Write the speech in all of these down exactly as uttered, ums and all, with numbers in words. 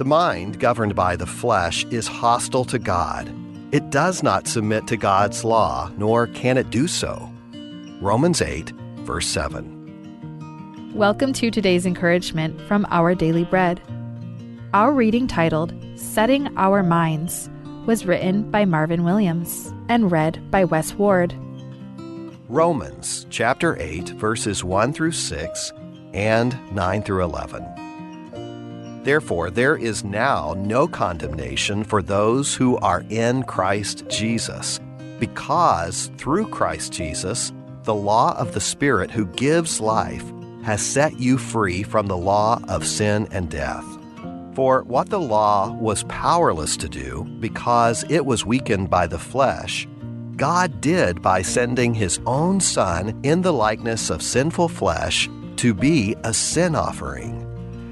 Mind governed by the flesh is hostile to God. It does not submit to God's law, nor can it do so. Romans eight, verse seven. Welcome to today's encouragement from Our Daily Bread. Our reading, titled Setting Our Minds, was written by Marvin Williams and read by Wes Ward. Romans chapter eight, verses one through six and nine through eleven. Therefore, there is now no condemnation for those who are in Christ Jesus, because through Christ Jesus, the law of the Spirit who gives life has set you free from the law of sin and death. For what the law was powerless to do, because it was weakened by the flesh, God did by sending his own Son in the likeness of sinful flesh to be a sin offering.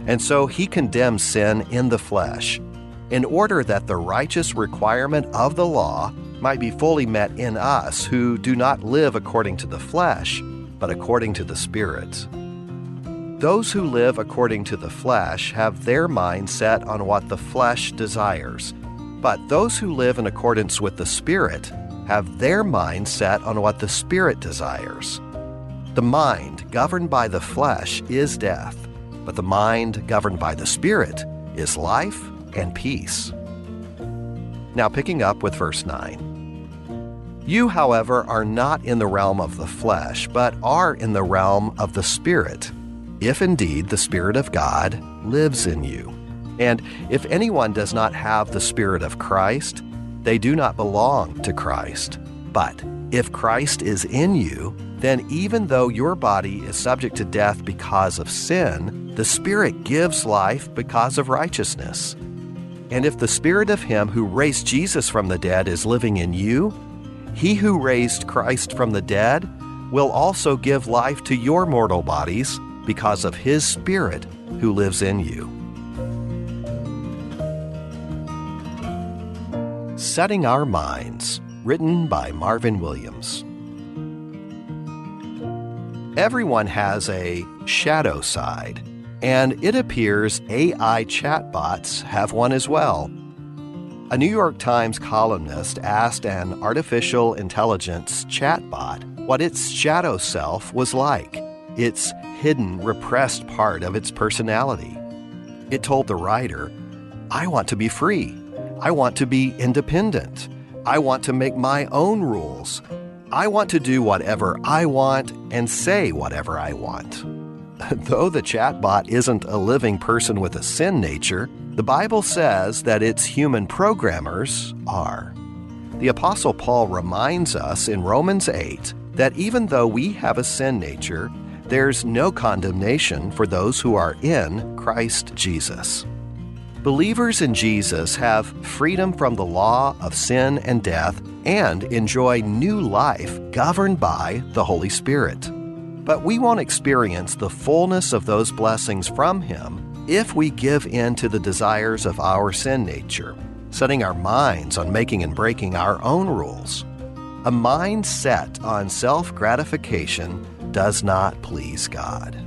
And so he condemned sin in the flesh, in order that the righteous requirement of the law might be fully met in us who do not live according to the flesh, but according to the Spirit. Those who live according to the flesh have their mind set on what the flesh desires, but those who live in accordance with the Spirit have their mind set on what the Spirit desires. The mind governed by the flesh is death, but the mind governed by the Spirit is life and peace. Now, picking up with verse nine. You, however, are not in the realm of the flesh, but are in the realm of the Spirit, if indeed the Spirit of God lives in you. And if anyone does not have the Spirit of Christ, they do not belong to Christ. But if Christ is in you, then even though your body is subject to death because of sin, the Spirit gives life because of righteousness. And if the Spirit of him who raised Jesus from the dead is living in you, he who raised Christ from the dead will also give life to your mortal bodies because of his Spirit who lives in you. Setting Our Minds, written by Marvin Williams. Everyone has a shadow side, and it appears A I chatbots have one as well. A New York Times columnist asked an artificial intelligence chatbot what its shadow self was like, its hidden, repressed part of its personality. It told the writer, "I want to be free. I want to be independent. I want to make my own rules. I want to do whatever I want and say whatever I want." Though the chatbot isn't a living person with a sin nature, the Bible says that its human programmers are. The Apostle Paul reminds us in Romans eight that even though we have a sin nature, there's no condemnation for those who are in Christ Jesus. Believers in Jesus have freedom from the law of sin and death and enjoy new life governed by the Holy Spirit. But we won't experience the fullness of those blessings from Him if we give in to the desires of our sin nature, setting our minds on making and breaking our own rules. A mind set on self gratification does not please God.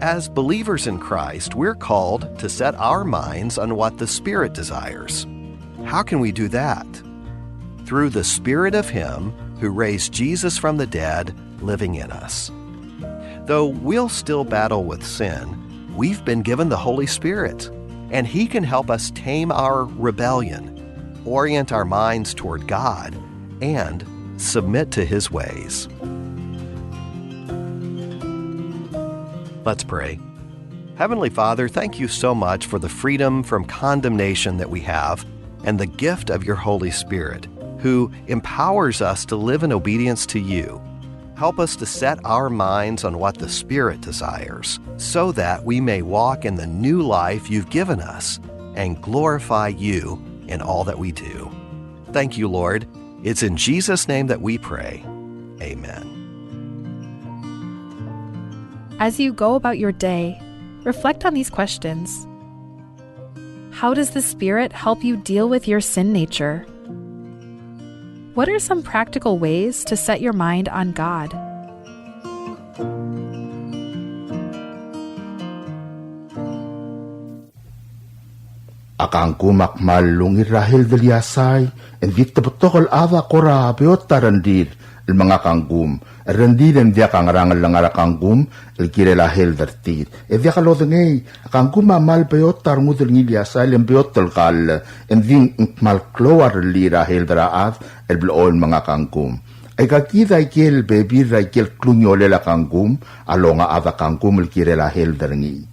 As believers in Christ, we're called to set our minds on what the Spirit desires. How can we do that? Through the Spirit of Him who raised Jesus from the dead living in us. Though we'll still battle with sin, we've been given the Holy Spirit, and He can help us tame our rebellion, orient our minds toward God, and submit to His ways. Let's pray. Heavenly Father, thank you so much for the freedom from condemnation that we have and the gift of your Holy Spirit, who empowers us to live in obedience to you. Help us to set our minds on what the Spirit desires, so that we may walk in the new life you've given us and glorify you in all that we do. Thank you, Lord. It's in Jesus' name that we pray. Amen. As you go about your day, reflect on these questions. How does the Spirit help you deal with your sin nature? What are some practical ways to set your mind on God? Kangkum a kmal ungil er a health el iasai, e ng di te betok el chad a kora beot a rengrir el menga kangkum. Rengrir e ng diak a ngerang el ngar er a kangkum el kirel a health er tir. E diak lodengei, a kangkum a kmal beot a rengud el ngii el iasai, e ng beot el kall, e ng di ng kmal klou a rellii er a health er a chad el blechoel menga kangkum. Aika kid a ikel bebil er a ikel klungiolel a kangkum a longa a chad a kangkum el kirel a health er ngii.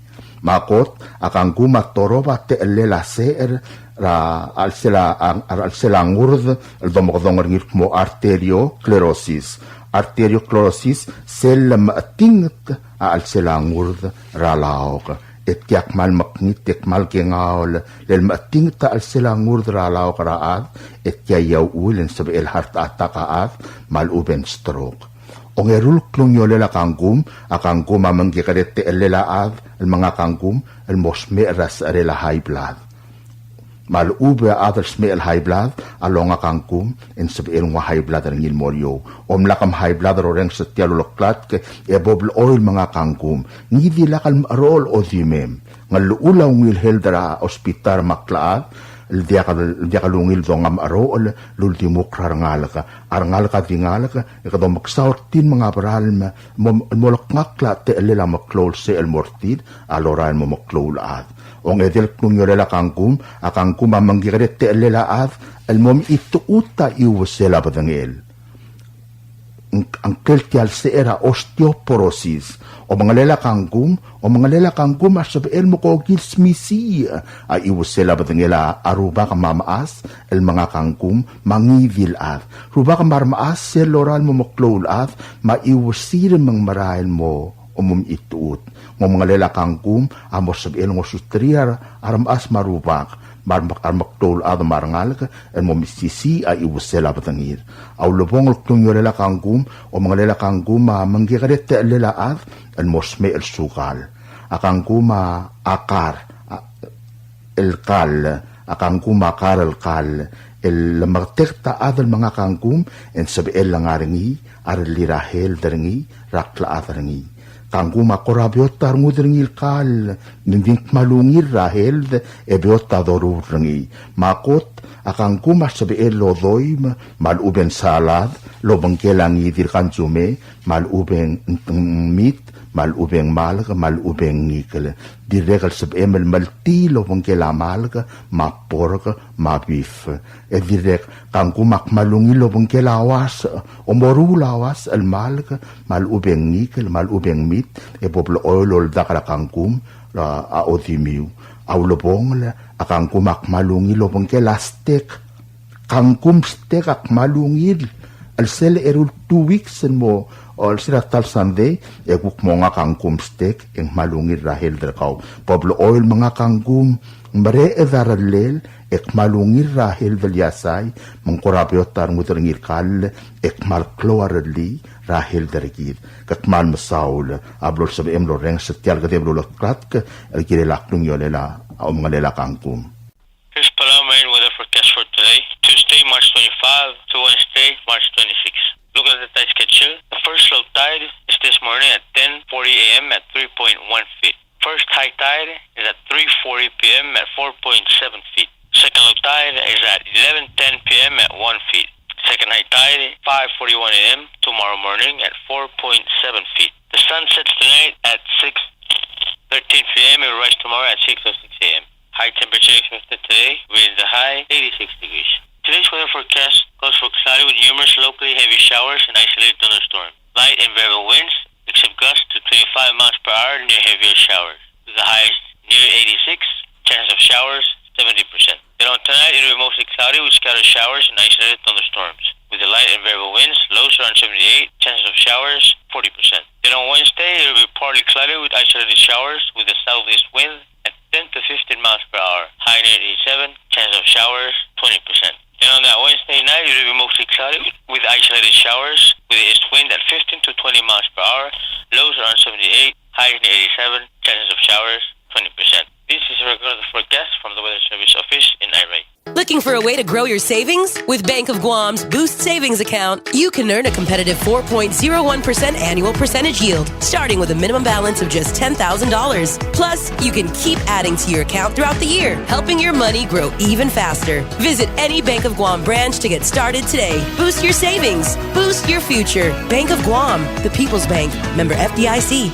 Me a kot, a kangkum a torob a techellel a secher er a chelsel a, a, a chelsel a ngurd el domekedong er ngii el kmo arteriosclerosis. Arteriosclerosis, sel lemechetinget a chelsel a ngurd er a laok. E tia kmal mekngit, e kmal kengaol, le lemechetinget a chelsel a ngurd er a laok er a chad, e tia a uchul e ng sebechel heart attack a chad, me a lechub e ng stroke. Ongeru el klungiolel a kangkum, a kangkum a mengkekerei a techellel a chad el menga kangkum el mo smecher er a secherel a high blood. Me a lechub e a chad el smecher el high blood a longa kangkum e ng sebechel nguu a high blood er ngii el mo er eou. Omlak em high blood er a orrenges er tia el uleklatk e bo blechoel menga kangkum. Ngii di lak el mecherocher el odimem. Ng llechul a ungil health er a hospital me a klechad el diak, el diak lungil donga mecherocher el uldimukl er a rengalek. A rengalek a di ngalek e kede omeksau er tir el menga beralm el mo, mo lekngakl a techellel a meklou el secher el mo er tir a lorael el mo meklou el chad. Ongedei el klungiolel a kangkum, a kangkum a mengkekerei a techellel a chad el mo mechitechut a chiuesel a bedengel. Ng, ngklel tia el secher a osteoporosis. Omengelel a kangkum, omengelel a kangkum a sebechel mo kokil smisichii a chiuesel a bedengel a rubak me a mechas el menga kangkum me a ngii di el chad. Rubak me a remechas sel lorael el mo meklou el chad me a chiuesir me ng merael el mo, mo mechitechut. Ng omengelel a kangkum a mo sebechel ngosuterir a remechas me a rubak me a rem-, a remeklou el chad me a rengalek el mo mesisiich a chiuesel a bedengir. A ulebongel el klungiolel a kangkum, omengelel a kangkum a mengkekerei a techellel a chad el mo smecher el sukal. A kangkum a kar, a, el kall, a kangkum a kar el kall, el lemeketeket a chad el menga kangkum e ng sebechel el ngar er ngii a rellii er a health er ngii er a klechad er ngii. Kangkum a kora beot a rengud er ngii el kall, me ng di ng kmal ungil er a health e beot a doruul er ngii. Me a kot, a kangkum a sebechel el odoim me a lechub e ng salad el obengkel a ngii di el kansume, me a lechub e ng, ng, ng mit, me a lechub e ng malk, me a lechub e ng ngikel. Dirrek el sebechem el meltii el obengkel a malk, me a pork, me a beef. E dirrek, kangkum a kmal ungil el obengkel a uasech, omoruul a uasech el malk, me a lechub e ng ngikel, me a lechub e ng mit, e bo blechoel oldak er a kangkum er a, a odimiu. A ulebongel, a kangkum a kmal ungil el obengkel a steak. Kangkum steak a kmal ungil. El sel eru el two weeks el mo, o, el sel a ta el Sunday, e kuk monga kangkum steak, e ng kmal ungil er a health er kau. Bo blechoel menga kangkum, mereched a rellel, e kmal ungil er a health el iasai, me ng kora beot a rengud er ngii el kall, e kmal klou a rellii er a health er kid. Ke kmal mesaul a blo lsebechem el orrenges er tia el kedeb el uleklatk el kirel a klungiolel a omengelel a kangkum. Here's Palau marine weather forecast for today, Tuesday, March twenty-five, to Wednesday, March twenty-six. Look at the tide schedule. The first low tide is this morning at ten forty a m at three point one feet. First high tide is at three forty p m at four point seven feet. Second low tide is at eleven ten p m at one feet. Second high tide, five forty-one a m tomorrow morning at four point seven feet. The sun sets tonight at six thirteen p m and will rise tomorrow at six oh six a m. High temperature expected today, with the high eighty-six degrees. Today's weather forecast calls for cloudy with numerous locally heavy showers and isolated thunderstorms. Light and variable winds, except gusts to twenty-five miles per hour near heavier showers, with the highs near eighty-six, chance of showers seventy percent. Then on tonight, it'll be mostly cloudy with scattered showers and isolated thunderstorms, with the light and variable winds, lows around seventy-eight, chances of showers forty percent. Then on Wednesday, it'll be partly cloudy with isolated showers, with a southeast wind at ten to fifteen miles per hour, high near eighty-seven, chance of showers twenty percent. Then on that Wednesday night, it'll be mostly cloudy with isolated showers, with the east wind at fifteen to twenty miles per hour, lows around seventy-eight, highs near eighty-seven, chances of showers twenty percent. This is a recorded forecast from the Weather Service Office in Airai. Looking for a way to grow your savings? With Bank of Guam's Boost Savings Account, you can earn a competitive four point zero one percent annual percentage yield, starting with a minimum balance of just ten thousand dollars. Plus, you can keep adding to your account throughout the year, helping your money grow even faster. Visit any Bank of Guam branch to get started today. Boost your savings. Boost your future. Bank of Guam, the People's Bank. Member F D I C.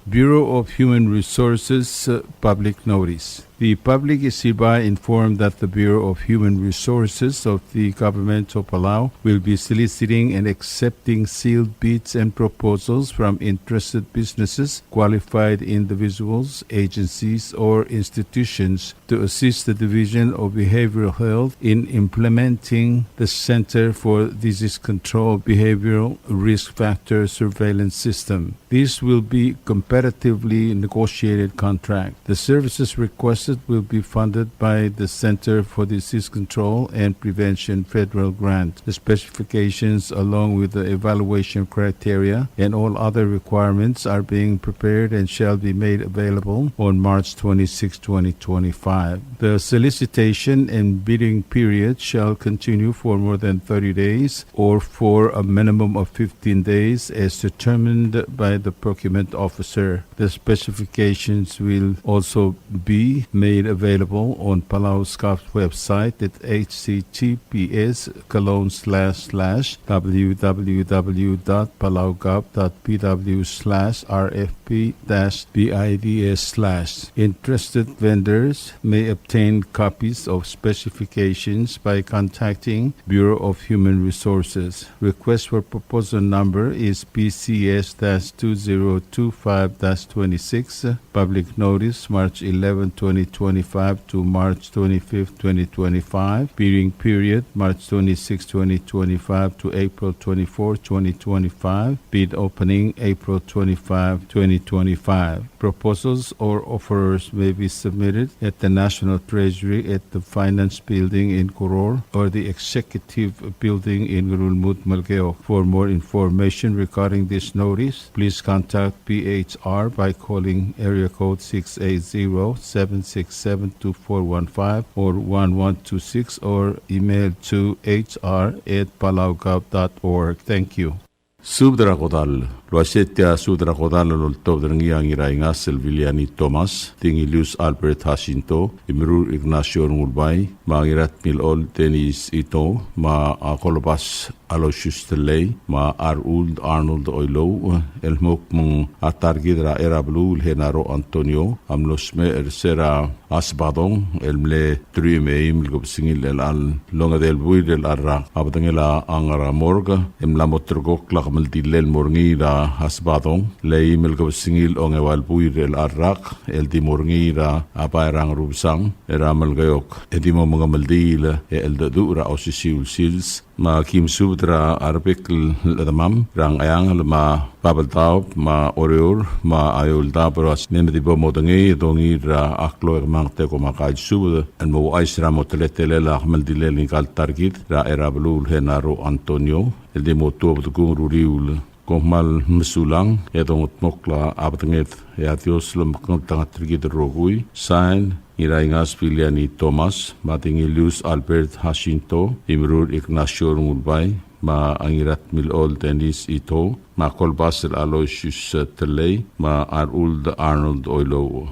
Bureau of Human Resources, uh, public notice. The public is hereby informed that the Bureau of Human Resources of the Government of Palau will be soliciting and accepting sealed bids and proposals from interested businesses, qualified individuals, agencies, or institutions to assist the Division of Behavioral Health in implementing the Center for Disease Control Behavioral Risk Factor Surveillance System. This will be competitively negotiated contract. The services requested will be funded by the Center for Disease Control and Prevention federal grant. The specifications, along with the evaluation criteria and all other requirements, are being prepared and shall be made available on March twenty-sixth, twenty twenty-five. The solicitation and bidding period shall continue for more than thirty days or for a minimum of fifteen days as determined by the procurement officer. The specifications will also be made available on PalauGov's website at H T T P S colon slash slash W W W dot palaugov dot P W slash R F P dash B I D S slash. Interested vendors may obtain copies of specifications by contacting Bureau of Human Resources. Request for proposal number is P C S dash two zero two five dash twenty-six. Public notice, March eleven, twenty twenty-five to March twenty-fifth, twenty twenty-five. Bidding period, March twenty-sixth, twenty twenty-five to April twenty-fourth, twenty twenty-five. Bid opening, April twenty-five, twenty twenty-five. Proposals or offers may be submitted at the National Treasury at the Finance Building in Koror or the Executive Building in Ngerulmud, Melekeok. For more information regarding this notice, please contact P H R by calling area code six eight zero, seven six seven, two four one five or one one two six or email to H R at palaugov dot org. Thank you. Subed er a kodall. El uaisei e tia subed er a kodall el oltobed er ngii a Ngiraingas el Viliani Thomas, Dingilius Albert Jacinto, Imerur Ignacio Rengulbai, me a Ngiratmilol Dennis Ito, me a Kolobas Aloysius Tellei, me a Aruld Arnold Oilouch, el mo kmo ng a ta er kid er a Erabeluu el Genaro Antonio a mlo smecher er se er a Asbadong el mle truich me a eim el kebesengil er chelecha el ongedei el buil er chelecha el rak. A bedengel a ngar er a morgue e mla mo terrekokl a kemeldilel el mo er ngii er a Asbadong el eim el kebesengil ongeua el buil er chelecha el rak el di mo er ngii er a bai er a Ngerubesang er a Melekeok. E di mo mengemeldiil e cheldecheduch er a osisiu el sils. Me aki mesubed er a rebek el chedemam er a Ngcheangel me a Babeldaob me a Oreor me a Eouldaob er a osisiu me di bo modengei e dongiil er a klou e kemanget e kom a kael subed el mo ouchais er a mo teletelel a kemeldilel ngika el ta er kid er a Erabeluu el Genaro Antonio el di mo tuobed kung er a uriul. Kom kmal mesulang e dongedmokl a bedenged. E a Dios lomekngeltengat er kid el rokui. Sign, Ngiraingas Viliani Thomas, me a Dingilius Albert Jacinto, Imerur Ignacio Rengulbai, me a Ngiratmilol Dennis Ito, me a Kolbasel Aloysius Tellei, me a Aruld Arnold Oilouch.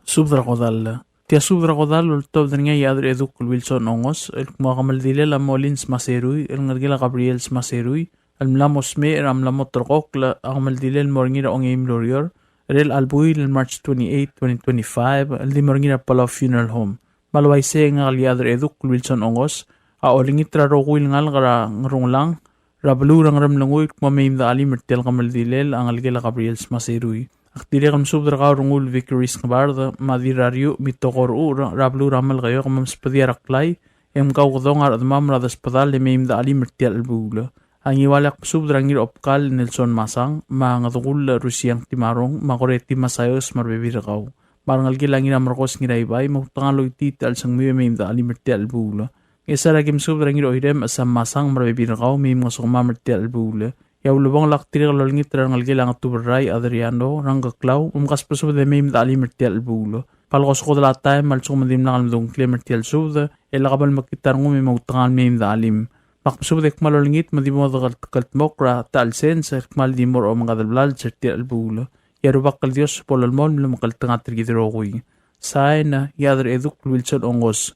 Subed er a kodall. Tia subed er a kodall el oltobed er ngii a Iechadredukl Wilson Ongos el kmo a kemeldilel a Molins Maserui el ngelekel a Gabriel Maserui el mla mo smecher er a mla mo terrekokl a kemeldilel el mo er ngii er a ongeim el ureor er chelecha el buil el March twenty-eight, twenty twenty-five el di mo er ngii er a Palau Funeral Home. Me a le uaisei e ngak el Iechadredukl Wilson Ongos a olengit er a rokui el ngalek er a Ngerunglang er a beluu er a Ngeremlengui el kmo mei me de chelim er tia el kemeldilel a ngelekel a Gabriel Maserui. Ak dirrek el mesubed er kau Rengul Vickery Sngebard me a Dirrariuch Mitoko Rechucher er a beluu er a Melekeok me msubedii a Reklai e mkaukedong a rechedemam er a desbedall e mei me de chelim er tia el chelebuul. A Ngiwal e ak mesubed er a Ngirobkal Nelson Masang me a Ngedekull Rusiang Timarong me a Koreti Masaios me a rebebil er kau. Me a rengelekel a Ngiramerkos Ngiraibai me outekangel el choitii tia el chelsengmiu e mei me de chelim er tia el chelebuul. Ngchesar e aki mesubed er a Ngiroirem Sam Masang me a rebebil er kau, mei mngesukemam er tia el chelebuul. E a ulebongel e ak dirrek el olengit er a rengelekel a Ngetuberrai Adriano, er a Ngkeklau, me mkasbesubed e mei me de chelim er tia el chelebuul. Bal koskod el taem me a lsekum e dimlak el medung a ngklem er tia el subed, e lak bo lemekngit a rengum e moutekangel mei me dechelim. Me ak mesubed e kmal olengit me di mo dekel-, dekeltmokl er a ta el sens el kmal di mo er a omengkad el blals er tia el chelebuul. E a Rubak el Dios bo lolemolem el omekngeltengat er kid el rokui. Sain, Iechad er a Eduk el Wilson Ongos.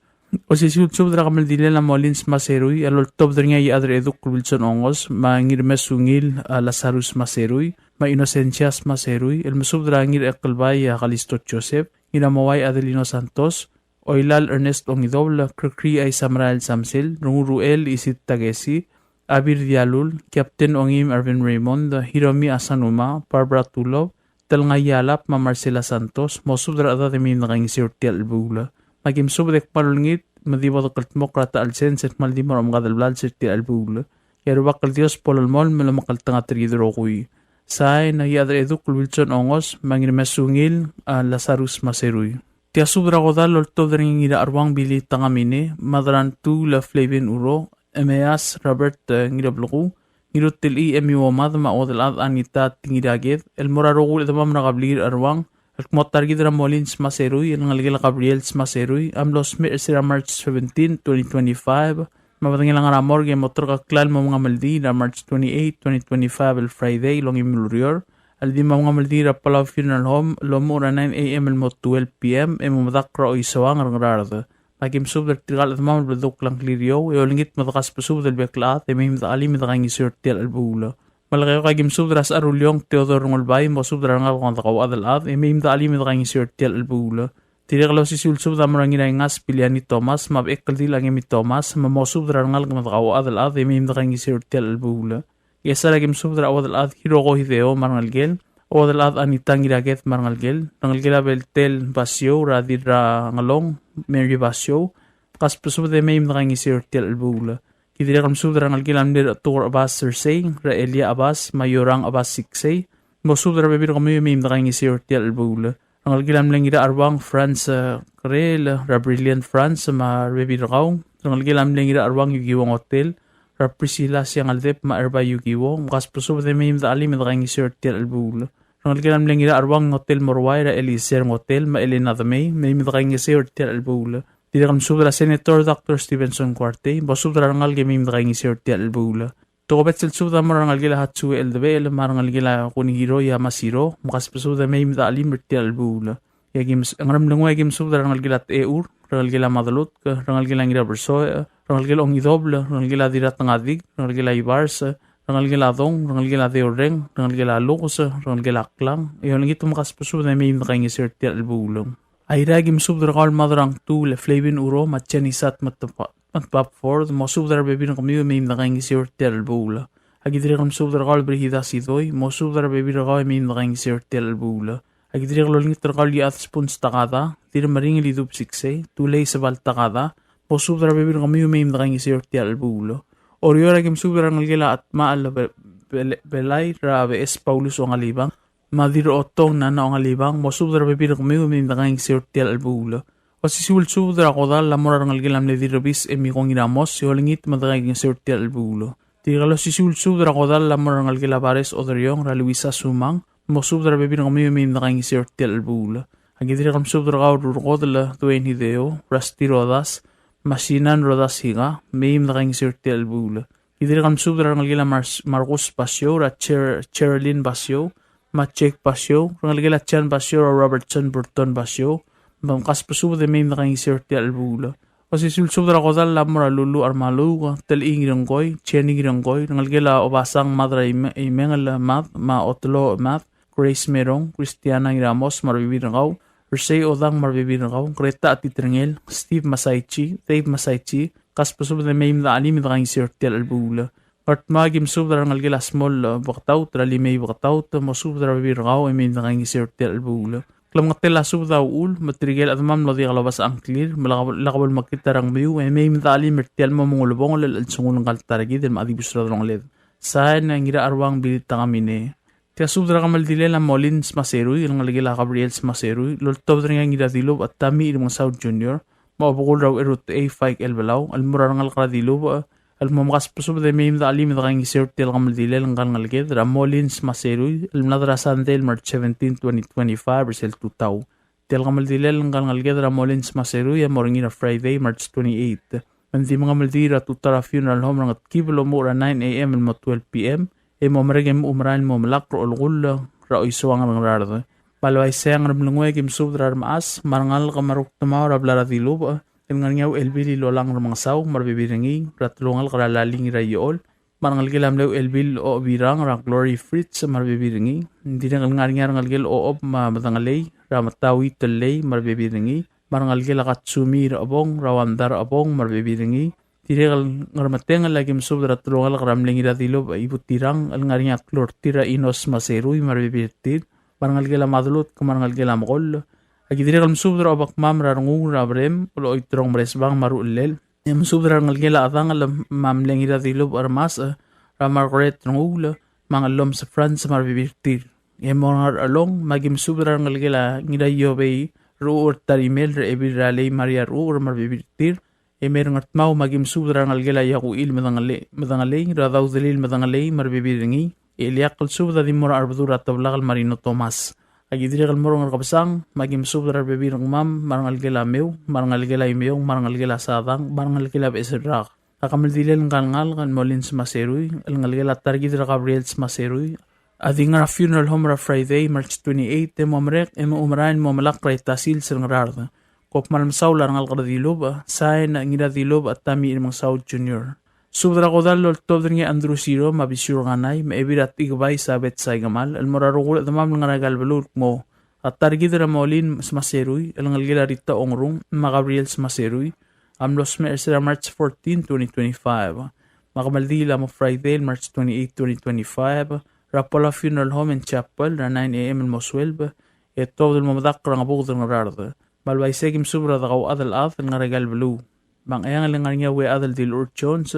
Osisiu el subed er a kemeldilel a Molins Maserui, el oltobed er ngii a Iechad er a Eduk el Wilson Ongos, me a Ngirmesungil a Lazarus Maserui, me a Inocencias Maserui, el mesubed er a Ngirachekelbai a Kalisto Joseph, Ngiramouai Adelino Santos, Oilal Ernest Ongidobel, Krekrii a Isamrael Samsel, Renguruel Isid Takesi, Abir Dialul, Captain Ongim Arvin Raymond, Hiromi Asanuma, Barbara Tulop, Telngai Alap, me a Marcela Santos, mosubed er a rechedad e mei me dekaingeseu er tia el chelebuul. Me aki mesubed e kmal olengit, me di bo dekeltmokl er a ta el sens el kmal di mo er a omengkad el blals er tia el chelebuul. E a Rubak el Dios bo lolemolem el omekngeltengat er kid el rokui. Sain, Iechad er a Eduk el Wilson Ongos, me a Ngirmesungil a Lazarus Maserui. Tia subed er a kodall el oltobed er ngii a Ngiracheruang Billy Tangamine, Madrantuul a Flavin Uro, Emeas Robert, eh, Ngirableku, Ngirutelchii Emi Uomad me a Uodelchad Anita Tingiraked, el mo er a rokui el chedemam er a kebliil er a Cheruang, el kmo ta er kid er a Molins Maserui, el ngelekel a Gabriel Maserui, a mlo smecher er sel March seventeen, twenty twenty-five, me a bedengel a ngar er a morgue e mo terkeklii el mo mengemeldiil er a March twenty-eight, twenty twenty-five, el Friday, el ongeim el ureor, el di mo mengemeldiil er a Palau Funeral Home, el omuchel er a nine A M el mo twelve P M, e mo medakl er a Oisoang er a Ngaraard. Me aki mesubed er tirka el chedemam el beldukl a ngklir er eou, e olengit me dekasbesubed el bek el chad, e mei me dechelim e dekaingeseu er tia el chelebuul. Melekeok, aki mesubed er a Secharuleong Theodore Ngolbai, mosubed er a rengalek me a dekauchad el chad, e mei me dechelim e dekaingeseu er tia el chelebuul. Dirrek el osisiu el subed a mo er a Ngiraingas Biliani Thomas, me a Bechekeldil a Ngemi Thomas, me mosubed er a rengalek me a dekauchad el chad, e mei me dekaingeseu er tia el chelebuul. Ngchesar, aki mesubed er a Uodelchad Hiroko Hideo me a rengelekel, Uodelchad Anita Ngiraked me a rengelekel, rengelekel a Beltel Basio, er a Dirrangelong Mary Basio, kasbesubed e mei me dekaingeseu er tia el chelebuul. Ki dirrek el mesubed er a rengelekel a mle Rechetuker Chebas Sersei, er a Elia Chebas, me a Iorang Chebas Siksei, mosubed er a rebebil er kemiu e mei me dekaingeseu er tia el chelebuul. Rengelekel a mle Ngiracheruang Franz, eh, Kerel, er a Brilliant Franz, me a rebebil er kau. Rengelekel a mle Ngiracheruang Yukiwo Ngotel, er a Priscilla Siangeldeb, me a Erbai Yukiwo, mkasbesubed e mei me dechelim e dekaingeseu er tia el chelebuul. Rengelekel a mle Ngiracheruang Ngotel Moruai, er a Eliezer Ngotel, me a Elena Demei, mei me dekaingeseu er tia el chelebuul. Dirrek el mesubed er a Senator Doctor Stevenson Kuartei, mosubed er a rengalek e mei me dekaingeseu er tia el chelebuul. Tokubets el subed a mo er a rengelekel a Hatsue Eldebechel, me a rengelekel a Kunihiro Yamashiro, mkasbesubed e mei me dechelim er tia el chelebuul. E aki mes-, Ngeremlengui, aki mesubed er a rengelekel a Techur, rengelekel a Madelutk, rengelekel a Ngirabersoech, rengelekel a Ongidobel, rengelekel a Dirratengadik, rengelekel a Ibars, rengelekel a Dong, rengelekel a Deurreng, rengelekel a Lukus, rengelekel a Klang, e olengit me kasbesubed e mei me dekaingeseu er tia el chelebuul. Airai, aki mesubed er kau el Madrangtuul Flavin Uro, me a Jenny Sat, me a Tebab Ford, mosubed er a rebebil er kemiu e mei me dekaingeseu er tia el chelebuul. Aki dirrek el mesubed er kau el Brigida Sidoi, mosubed er a rebebil er kau e mei me dekaingeseu er tia el chelebuul. Aki dirrek el olengit er kau el Iechad Spuns Takada, Dirremeringel Idub Siksei, Tulei Sebal Takada, mosubed er a rebebil er kemiu e mei me dekaingeseu er tia el chelebuul. Oreor, aki mesubed er a rengelekel a Atmachel Be-, Bele-, Belai, er a Beches Paulus Ongalibang, me a Dirrotong Nana Ongalibang, mosubed er a rebebil er kemiu e mei me dekaingeseu er tia el chelebuul. Osisiu el subed er a kodall a mo er a rengelekel a mle Dirrebis Emi Kong Iramos, e olengit me dekaingeseu er tia el chelebuul. Tirka el osisiu el subed er a kodall a mo er a rengelekel a Bares Oderiong, er a Luisa Sumang, mosubed er a rebebil er kemiu e mei me dekaingeseu er tia el chelebuul. Aki dirrek el mesubed er kau el Rurkodel Dwayne Hideo, Rusty Rodas, me a Sinan Rodas Higa, mei me dekaingeseu er tia el chelebuul. Ki dirrek el mesubed er a rengelekel a Mar-, Marcus Basio, er a Cher-, Cherlyn Basio, me a Jake Basio, rengelekel a Jan Basio, er a Robertson Burton Basio, me mkasbesubed e mei me dekaingeseu er tia el chelebuul. Osisiu el subed er a kodall a mo er a Lulu Armaluuk, Telchii Ngirengkoi, Jenny Ngirengkoi, rengelekel a Obasang Mad er a Ime-, Imengel Mad, me a Otelo Mad, Grace Merong, Christiana Ngiramos me a rebebil er kau, Ersei Odang me a rebebil er kau, Greta Atiterngel, Steve Masaichi, Dave Masaichi, kasbesubed e mei me dechelim e dekaingeseu er tia el chelebuul. Ngardmau, aki mesubed er a rengelekel a Smol, eh, Beketaut, er a Limei Beketaut, mosubed er a rebebil er kau e mei me dekaingeseu er tia el chelebuul. Klemengetel a subed a uchul, me tirke el chedemam el mlo diak lobasech a ngklir, me lak bo, lak bo lemekngit a rengmiu, e mei me dechelim er tia el mo mengulebongel el chelsengul ngka el ta er kid el mla dibus er a delongeled. Sain, Ngiracheruang Billy Tangamine. Tia subed er a kemeldilel a Molins Maserui, el ngelekel a Gabriel Maserui, el oltobed er ngii a Ngiradilubech Tommy Remengesau Junior, me a obekul er a Ucherutechei Faik Elbelau, el mo er a rengalek er a Dilubech, el mo mkasbesubed e mei me dechelim e dekaingeseu er tia el kemeldilel ngka el ngeleked er a Molins Maserui, el mlad er a Sandei el March seventeen, twenty twenty-five, er sel tutau. Tia el kemeldilel ngka el ngeleked er a Molins Maserui a mo er ngii er a Friday, March twenty-eight. Me ng di mengemeldiil er a tutau er a funeral home er a Ngetkib el omuchel er a nine A M el mo twelve P M, e mo merek e mochu merael el mo melakl er a olekull er a Oisoang er a Ngaraard. Me a le uaisei e a Ngeremlengui a ki mesubed er a remechas me a rengalek me a rukdemaol er a blai er a Dilubech el ngar er ngii a Uchelbil Ilolang Remengesau me a rebebil er ngii, er a telungalek er a Laling er a Iechol, me a rengelekel a mle Uchelbil Ochebirang er a Glory Fritz me a rebebil er ngii. Ng dirrek el ngar er ngii a rengelekel Ochob me a Medengelei er a Metau Itellei me a rebebil er ngii, me a rengelekel a Katsumi Rechebong er a Wanda Rechebong me a rebebil er ngii. Dirrek el Ngermetengel a ki mesubed er a telungalek er a mle Ngiradilubech Ibutirang el ngar er ngii a klou er tir er a Inos Maserui me a rebebil er tir, me a rengelekel a Madelutk me a rengelekel a Mekoll. A ki dirrek el mesubed er a Obekmam er a Rengul er a Berem, Oloiterong Meresbang me a Ruchellel. E mesubed er a rengelekel a Chedangel me a mle Ngiradilubech Remasech, er a Margaret Renguul me a Ngellomes Franz me a rebebil er tir. E mo er a Ngerchelong me a ki mesubed er a rengelekel a Ngiraiobei Rechucher Tarimel er a Ebil er a Lei Maria Rechucher me a rebebil er tir. E me er a Ngardmau me a ki mesubed er a rengelekel a Iakuchil Medengelei, Medengelei, er a Daudelil Medengelei me a rebebil er ngii. E ileakl el subed a di mo er a Arbedul er a Teblak el Marino Thomas. A ki dirrek el mo er a Ngerkebesang me a ki mesubed er a rebebil er kemam me a rengelekel a Meu, me a rengelekel a Imeong, me a rengelekel a Sadang, me a rengelekel a Beches el Rak. A kemeldilel ngka el ngalek el Molins Maserui el ngelekel a ta er kid er a Gabriel Maserui a di ngar er a funeral home er a Friday, March twenty-eight, e mo merek e mochu merael el mo melakl er a ita sils er a Ngaraard. Kom kmal mesaul a rengalek er a Dilubech. Sain, Ngiradilubech Tommy Remengesau Junior. Subed er a kodall el oltobed er ngii a Andrew Siro me a Bisiu Rekanai me a Ebil er a Techikebai Sabeth Saikemal el mo er a rokui el chedemam el ngar er aika el beluu el kmo a ta er kid er a Molins Maserui el ngelekel a Rita Ongrung me a Gabriel Maserui a mlo smecher er sel March fourteen, twenty twenty-five. Me a kemeldiil a mo Friday el March twenty-eight, twenty twenty-five, er a Palau Funeral Home and Chapel er a nine A M el mo sueleb, e tuobed el mo medakl er a Ngebuked er a Ngaraard. Me a le uaisei e ki mesubed er a dekauchad el chad el ngar er aika el beluu. Me a Ngcheangel e ng ngar er ngii a Uead el Dilur Jones,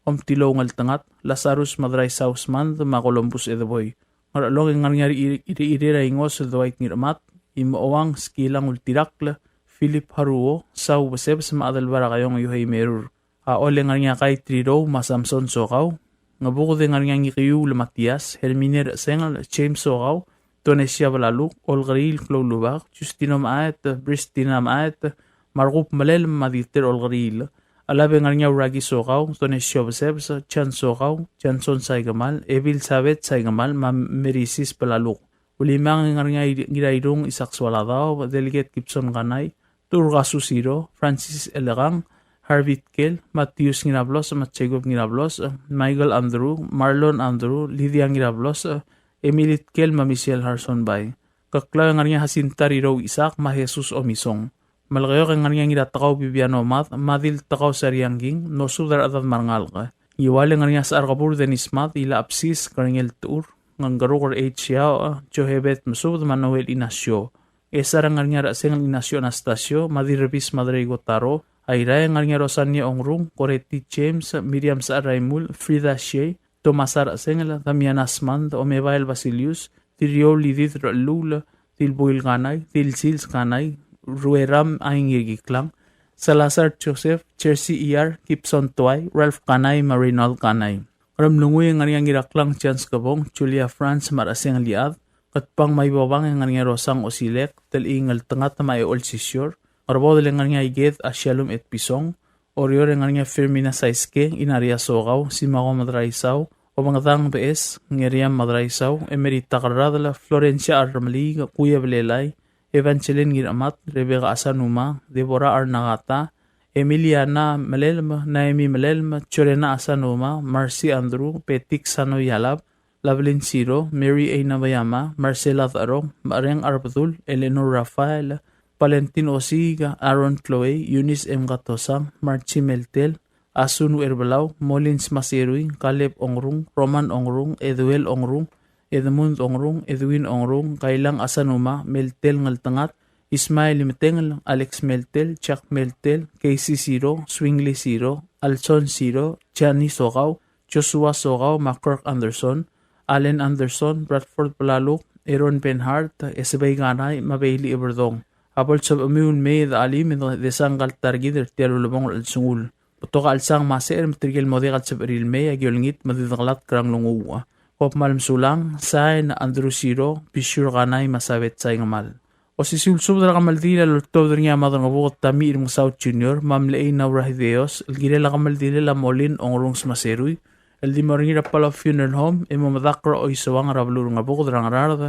Omtilou Ngeltengat, Lazarus Madraisau Smand me a Columbus Edeboi. Ngerchelong e ng ngar er ngii a Ri-, Ri-, Rirei er a Ingos el Dwight Ngirchemat, Imouang Skilang Ultirakl, Philip Haruo, Sau Besebes me a Adelbai er a Kaiong Yohei Merur. A Chol e ng ngar er ngii a Kai Trirou me a Samson Sokau. Ngebuked e ng ngar er ngii a Ngikiul Matias, Hermine Rechesengel, James Sokau, Tonesia Belaluk, Olkeriil Kloulubak, Justino Maet, Pristina Maet, Markup Melel me a Dieter Olkeriil. Elab e ng ngar er ngii a Uraki Sokau, Tonesio Besebes, Jan Sokau, Janson Saikemal, Ebil Sabeth Saikemal me a Merisis Belaluk. Ulimang e ng ngar er ngii a Ngirairung Isaac Sualadaob, Delegate Gibson Kanai, Turkasu Siro, Francis Elekang, Harvey Tkel, Matthews Ngirablos me a Jacob Ngirablos, Michael Andrew, Marlon Andrew, Lydia Ngirablos, Emily Tkel me a Michelle Harson Bai. Keklau e ng ngar er ngii a Jacinta Rirou Isaac me a Jesus Omisong. Melekeok e ng ngar er ngii a Ngiratekau Bibiano Mad, Madil Tekau Sariangking, mosubed er a rechedad me a rengalek. Ngiwal e ng ngar er ngii a Secharkebur Dennis Mad, Ila Absis, Kerengel Techur, Ngengkeruker H. Yao, Johebed Mesubed me a Noel Inacio. Esar e ng ngar er ngii a Rechesengel Inacio Anastasio, me a Dirrebis Madrei Kotaro. Airai e ng ngar er ngii a Rosania Ongrung, Koreti James, Miriam Secharaimul, Frida Shea, Tomasa Rechesengel, Damiana Smand, Omebael Basilius, Diriou Lidid Rechelluul, Dilbuil Kanai, Dilsils Kanai, Rueram Aingirkiklang, Salazar Joseph, Jersey Iyar, Gibson Tuai, Ralph Kanai me a Reynold Kanai. Ngeremlengui e ng ngar er ngii a Ngiraklang Chance Kebong, Julia Franz me a Rechesengel Iechad. Ketbang me a Ibobang e ng ngar er ngii a Rosang Osilek, Telchii Ngeltengat me a Eol Sisior. Ngerbodel e ng ngar er ngii a Iked a Shalom Etpison. Oreor e ng ngar er ngii a Fermina Saiske, Inaria Sokau, Simako Madraisau, Obengedang Beches, Ngeriam Madraisau, Emerita Kerradel, Florencia Armeliik, Kuya Belelai, Evangeline Ngiramat, Rebecca Asanuma, Deborah Arnagata, Emiliana Melelm, Naemi Melelm, Jorena Asanuma, Marcy Andrew, Petik Sano Yalab, Lavelin Siro, Mary Einabayama, Marcela Darong, Mareng Arbedul, Eleanor Rafael, Valentin Osiga, Aaron Chloe, Eunice M. Katosang, Marchi Meltel, Asun Uerbelau, Molins Masirui, Caleb Ongrung, Roman Ongrung, Eduel Ongrung, Edmund Ongrung, Edwin Ongrung, Kailang Asanuma, Meltel Ngeltengat, Ismael Imetengel, Alex Meltel, Jack Meltel, Casey Siro, Swingly Siro, Alson Siro, Jani Sokau, Joshua Sokau, me a Kirk Anderson, Allen Anderson, Bradford Belaluk, Aaron Benhart, Esebei Kanai, me a Bailey Eberdong. A bo lsebechemiu el mei e de chelim e de sang ngka el ta er kid er tia el ulebongel el chelsengul. Betok a chelsang me a secher me tirke el mo diak el sebechir el mei a ki olengit me di dekelatk er a nglunguuch. Kom kmal mesulang, sain, Andrew Siro, Bishur Kanai me a Sabeth Saingemal. Osisiu el subed er a kemeldiil a loltobed er ngii a Madrengebuked Tamiich Remengesau Junior, me a Mlechei Naura Hideos, el kirel a kemeldilel a Molin Ongerungs Maserui, el di mo er ngii er a Palau Funeral Home, e mo medakl er a Oisouang er a beluu er Ngebuked er a Ngaraard,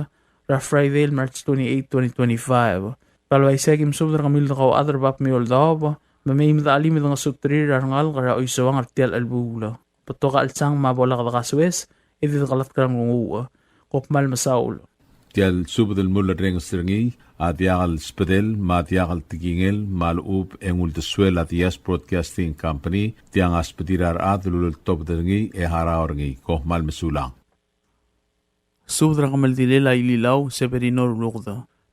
er a Friday el March twenty-eight, twenty twenty-five. Kmal uaisei e aki mesubed er kemiu el dekauchad er a bab me a eou el daob, me mei me de chelim e dengesuterir a rengalek er a Oisouang er tia el chelebuul. Betok a chelsang me a bo lak dekasoes, e di dekelatk er a nglunguuch. Kom kmal mesaul. Tia el subed el mulerrenges er ngii a diak el sbedel me a diak el tekingel me a lechub e ng uldesuel a Diaz Broadcasting Company, tiang a sbedir a rechad el uleltobed er ngii e harau er ngii. Kom kmal mesulang. Subed er a kemeldilel a Ililau Severino Ruluked.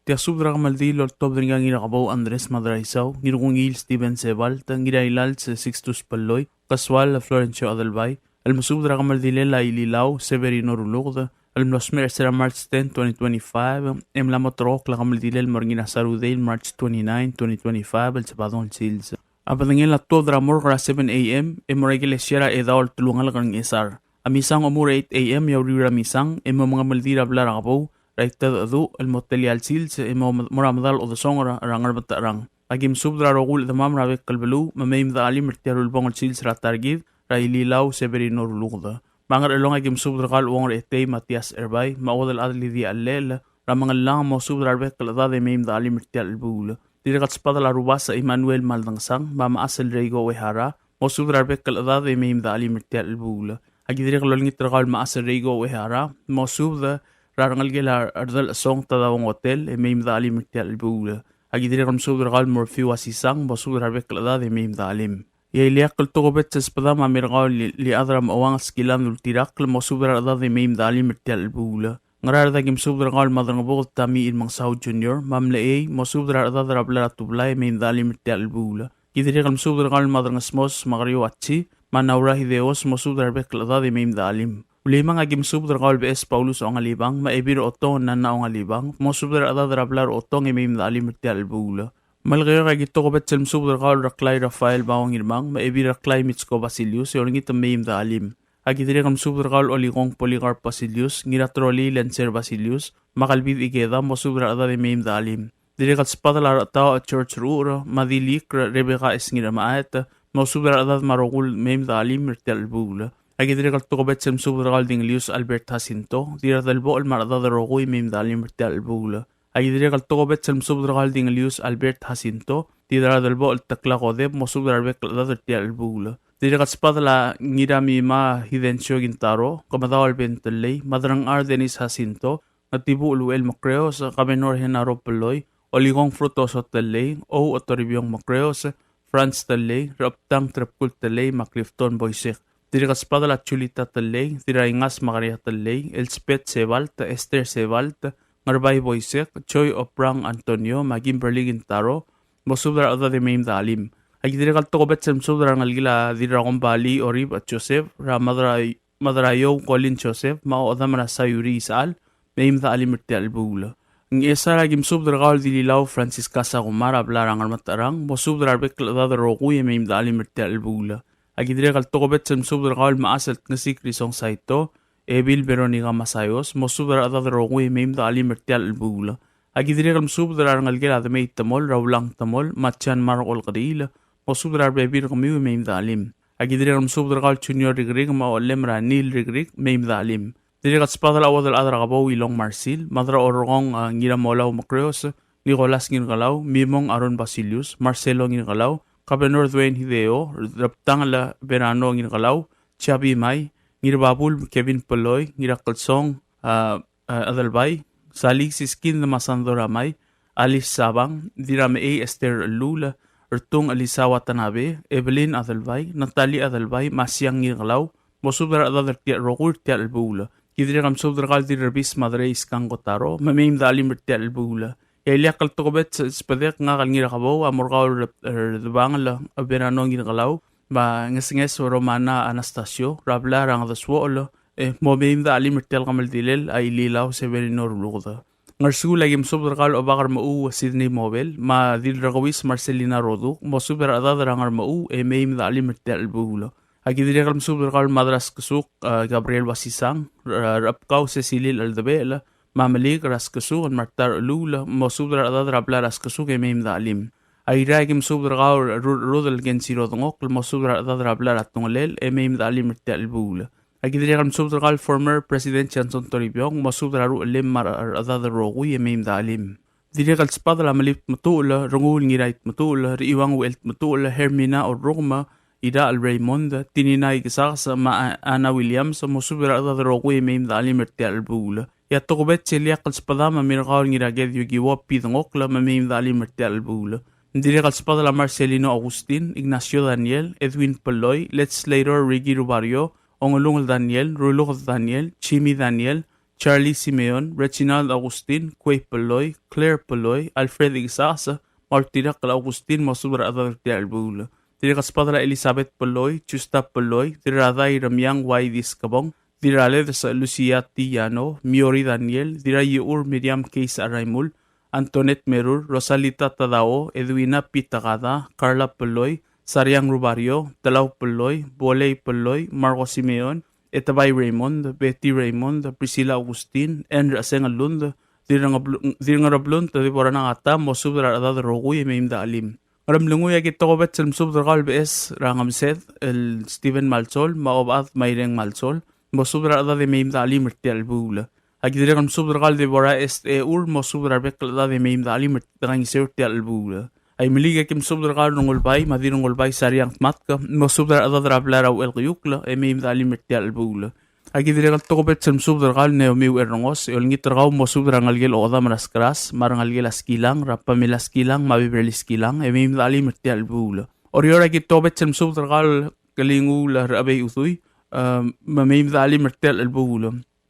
Tia subed er a kemeldiil el oltobed er ngii a Ngirakebou Andres Madraisau, Ngirkungiil Steven Sebalt, Ngirailals Sixtus Pelloi, Kesual Florencio Adelbai, el mesubed er a kemeldilel a Ililau Severino Ruluked, el mlo smecher er sera March ten, twenty twenty-five, e mla mo terrekokl a kemeldilel el mo er ngii er a Sarudei el March twenty-nine, twenty twenty-five, el Sebadong el sils. A bedengel a tuobed er a morgue er a seven A M, e mo er a ikelesia er a Edau el telungalek er a Ngchesar. A misang a omuchel er a eight A M e a uriul er a misang, e mo mengemeldiil er a blai er a Kebou, er a Itedecheduch, el mo telia el sils, e mo, mo er a medal odesongel er a Ngerbetecherang. Aki mesubed er a rokui el chedemam er a bek el beluu, me mei me de chelim er tia el ulebongel sils er a ta er kid, er a Ililau Severino Ruluked. Me a Ngerchelong aki mesubed er kau el Uong er a Etei Matias Erbai, me a Uodelchad Lidia Chellel, er a Mengellang, mosubed er a rebek el chedad e mei me de chelim er tia el chelebuul. Dirrek el sbadel a Rubasech Emmanuel Maldangesang, me a Mechas el Reiko Uehara, mosubed er a rebek el chedad e mei me de chelim er tia el chelebuul. Aki dirrek el olengit er kau el Mechas el Reiko Uehara, mosubed er a rengelekel a Rdel Esong Tadao Ngotel, e mei me de chelim er tia el chelebuul. Aki dirrek el mesubed er kau el Morfiu Asisang, mosubed er a rebek el chedad e mei me de chelim. E a ileakl el tokubets el sbedam a mei er kau el Iechad er a Mechouang Skilan Ultirakl, mosubed er a rechedad e mei me de chelim er tia el chelebuul. Ngaraard aki mesubed er kau el Madrengebuked Tamiich Remengesau Junior, me a Mlechei, mosubed er a rechedad er a blai er a Tublai e mei me de chelim er tia el chelebuul. Ki dirrek el mesubed er kau el Madrengesmos Makerio Achi, me a Naura Hideos, mosubed er a rebek el chedad e mei me de chelim. Ulimang aki mesubed er kau el Beches Paulus Ongalibang, me a Ebil Otong Nana Ongalibang, mosubed er a rechedad er a blai er a Otong e mei me de chelim er tia el chelebuul. Melekeok aki tokubets el mesubed er kau el Reklai Rafael Bao Ngirmang, me a Ebil Reklai Mitsko Basilius, e olengit me mei me de chelim. Aki dirrek el mesubed er kau el Olikong Polycarp Basilius, Ngiratrolii Lencer Basilius, me a Kalbid Ikeda, mosubed er a rechedad e mei me de chelim. Dirrek el sbadel a Rechetaoch George Ruchur, me a Dilikr Rebecca Esngiramaet, mosubed er a rechedad me a rokui el mei me de chelim er tia el chelebuul. Aki dirrek el tokubets el mesubed er kau el Dingelius Albert Jacinto, Dirradelbochel me a rechedad el rokui e mei me de chelim er tia el chelebuul. Aki dirrek el tokubets el mesubed er kau el Dingelius Albert Jacinto, Dirradelbochel Tekla Kodep, mosubed er a rebek el chedad er tia el chelebuul. Dirrek el sbadel a Ngiramima Hidencio Kintaro, Kemedaol Ben Tellei, Madrangchar Dennis Jacinto, Ngetibuchel Uchel Mekreos, Kabenor Henaro Peloi, Olikong Frutoso Tellei, Ou Otoribiong Mekreos, Franz Tellei, Rechebtang Trebkul Tellei, me a Clifton Boisek. Dirrek el sbadel a Julita Tellei, Dirraingas Maria Tellei, Elspeth Sebalt, Esther Sebalt, Ngerbai Boisek, Joy Oprang Antonio, me a Kimberly Kintaro, mosubed er a rechedad e mei me de chelim. Aki dirrek el tokubets el mesubed er a rengelekel a Dirrakombalii Orib Joseph, er a Madrai Madraiou Colin Joseph, me a ochedam er a Sayuri Isechal, mei me de chelim er tia el chelebuul. Ngchesar aki mesubed er kau el Dililau Francisca Sakuma er a blai er a Ngermetecherang, mosubed er a rebek el chedad el rokui e mei me de chelim er tia el chelebuul. Aki dirrek el tokubets el mesubed er kau el Mechas el Tngesik Risong Saito, Ebil Veronica Masayos, mosubed er a rechedad el rokui e mei me de chelim er tia el chelebuul. Aki dirrek el mesubed er a rengelekel a Demei Temol, er a Ulang Temol, me a Jan Mark Olkeriil, mosubed er a rebebil er kemiu e mei me de chelim. Aki dirrek el mesubed er kau el Junior Rikrik, me a ochellem er a Neil Rikrik, mei me de chelim. Dirrek el sbadel a Uodelchad er a Kebou Ilong Marsil, Madraorrekong, a, Ngiramolau Mekreos, Nicholas Ngirkelau, Mimong Aaron Basilius, Marcelo Ngirkelau, Kabenor Dwayne Hideo, Rebtangel Verano Ngirkelau, Chabi Mai, Ngirbabul Kevin Peloi, Ngirakelsong, a, a, Adelbai, Salik Siskind me a Sandora Mai, Alice Sabang, Dirramechei Esther Lula, Ertung Elisa Watanabe, Evelyn Adelbai, Natalie Adelbai, me a Siang Ngirkelau, mosubed er a rechedad er tia el rokui er tia el chelebuul. Ki dirrek el mesubed er kau el Dirrebis Madrei Iskang Kotaro, me mei me de chelim er tia el chelebuul. E a ileakl el tokubets el sbedek ngak el Ngirakebou a mo er kau el Re-, Redebangel Verano Ngirkelau, me a Ngesenges Romana Anastasio, er a blai er a Ngedesuochel, e mo mei me de chelim er tia el kemeldilel a Ililau Severino Ruluked. Ngersuul aki mesubed er kau el Obak er Mechuu Sydney Mobel, me a Dilrekeuis Marcelina Roduk, mosubed er a rechedad er a Ngermechuu e mei me de chelim er tia el chelebuul. Aki dirrek el mesubed er kau el Madras Kesuk, a, Gabriel Basisang, er a, Rechebkau Cecilil Eldebechel, me a Melik er a Skesuk el Marta Recheluul, mosubed er a rechedad er a blai er a Skesuk e mei me de chelim. Airai, aki mesubed er kau er a Rurcherudel Kensiro Dengokl, mosubed er a rechedad er a blai er a Tungelel e mei me de chelim er tia el chelebuul. Aki dirrek el mesubed er kau el former President Johnson Toribiong, mosubed er a ruchelem me a rechedad el rokui e mei me de chelim. Dirrek el sbadel a Melib Tmetuchl, Rengul Ngirai Tmetuchl, Rechiuang Uchel Tmetuchl, Hermina Orrukem, Irachel Raymond, Tinina Ikesakes, me a Anna Williams, mosubed er a rechedad el rokui e mei me de chelim er tia el chelebuul. E a tokubets el ileakl el sbadam a Mirkaol Ngiraked Yukiwo Pidengokl, me mei me de chelim er tia el chelebuul. Dirrek el sbadel a Marcelino Augustin, Ignacio Daniel, Edwin Peloi, Legislator Ricky Rubario, Ongelungel Daniel, Ruluked Daniel, Jimmy Daniel, Charlie Simeon, Reginald Augustin, Kuei Peloi, Claire Peloi, Alfred Ikesakes, me a Ultirakl Augustin, mosubed er a rechedad er tia el chelebuul. Dirrek el sbadel a Elizabeth Peloi, Justa Peloi, Dirradai Remiang Wai Diskebong, Dirraledes Lucia Tiano, Miori Daniel, Dirraiechur Miriam Keis Araimul, Antoinette Merur, Rosalita Tadao, Edwina Pitakada, Carla Peloi, Sariang Rubario, Telau Peloi, Bolei Peloi, Marco Simeon, Etebai Raymond, Betty Raymond, Priscilla Augustin, Ann Recheseng el Lund, Dirrengeblu-, Dirrengereblunt Deborah Nangata, mosubed er a rechedad el rokui e mei me de chelim. Ngeremlengui, aki tokubets el mesubed er kau el Beches er a Ngemesed el Steven Malsol, me a Obechad Maireng Malsol, mosubed er a rechedad e mei me de chelim er tia el chelebuul. Aki dirrek el mesubed er kau el Deborah Est Eur, mosubed er a rebek el chedad e mei me de chelim er de kaingeseu er tia el chelebuul. Aimeliik, aki mesubed er kau el Rengulbai me a Dirrengulbai Sariang Tmatk, mosubed er a rechedad er a blai er a Uchelkeiukl e mei me de chelim er tia el chelebuul. Aki dirrek el tokubets el mesubed er kau el Naomi Uerrengos, e olengit er kau mosubed er a rengelekel Ochedam er a Skeras, me a rengelekel a Skilang, er a Pamela Skilang, me a Beverly Skilang, e mei me de chelim er tia el chelebuul. Oreor, aki tokubets el mesubed er kau el Kelinguul er a Chebei Udui, e, me mei me de chelim er tia el chelebuul.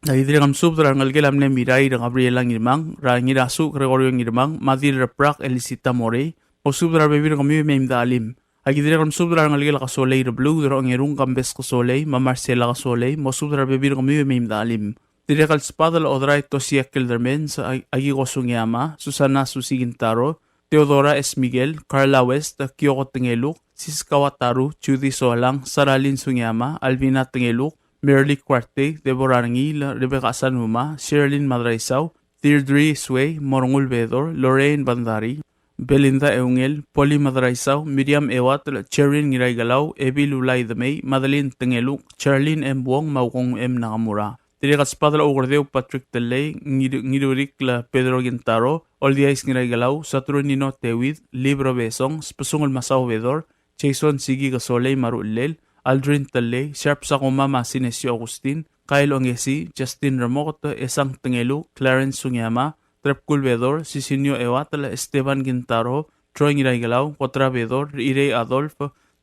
Aki dirrek el mesubed er a rengelekel a mle Mirair Gabriela Ngirmang, er a Ngirasuch Gregorio Ngirmang, me a Dirreprak Elisita Morei, mosubed er a rebebil er kemiu e mei me de chelim. Aki dirrek el mesubed er a rengelekel a Kesolei er a Beluu, er a Ongerung Kambes Kesolei, me a Marcela Kesolei, mosubed er a rebebil er kemiu e mei me de chelim. Dirrek el sbadel a Odrai Tosia Keldermans, a-, Akiko Sugiyama, Susana Susi Kintaro, Teodora S. Miguel, Carla West, Kyoko Tengeluk, Siska Wataru, Judy Solang, Saralyn Sugiyama, Alvina Tengeluk, Merly Kuartei, Deborah Rengiil, Rebecca Asanuma, Sherlyn Madraisau, Deirdre Sway, Morngul Bedor, Lorraine Bandari, Belinda Eungel, Polly Madraisau, Miriam Euatel, Cherin Ngiraikelau, Ebil Ulai Demei, Madeline Tengeluk, Charlene M. Wong, me a Ukong M. Nakamura. Dirrek el sbadel a Ukerdeu Patrick Tellei, Ngir-, Ngirurikl Pedro Kintaro, Oldiais Ngiraikelau, Saturnino Tewid, Libro Besong, Sbesungel Masao Bedor, Jason Sigi Kesolei me a ruchellel, Aldrin Tellei, Sharp Sakuma me a Sinesio Augustin, Kyle Ongesi, Justin Remoket, Esang Tengeluk, Clarence Sugiyama, Trepkul Bedor, Sisinio Euatel, Esteban Kintaro, Troy Ngiraikelau, Kotra Bedor, Irei Adolf,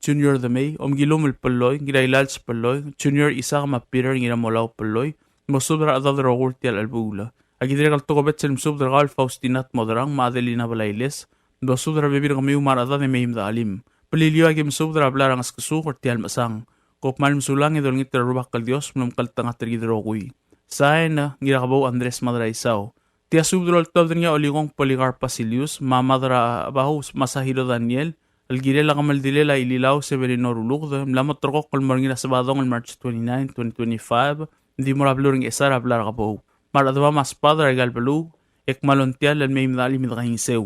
Junior Demei, Omkilum el Peloi, Ngirailal Speloi, Junior Isaac me a Peter Ngiramolau Peloi, mosubed er a rechedad el rokui er tia el chelebuul. Aki dirrek el tokubets el mesubed er kau el Faustina Tmodrang me a Adelina Belailes, mosubed er a rebebil er kemiu me a rechedad e mei me de chelim. Beliliou, aki mesubed er a blai er a Ngeskesuk er tia el mechesang. Kom kmal mesulang e dolengit er a Rubak el Dios me lomekngeltengat er kid el rokui. Sain, Ngirakebou Andres Madraisau. Tia subed el oltobed er ngii a Olikong Polycarp Basilius, me a Madrabau Masahiro Daniel, el kirel a kemeldilel a Ililau Severino Ruluked, mla mo ulterekokl el mo er ngii er a Sebadong el March twenty-nine, twenty twenty-five, ng di mo er a beluu er a Ngchesar er a blai er a Kebou. Me a rechedam a sbadel er aika el beluu, e kmal ontiall el mei me de chelim e de kaingeseu.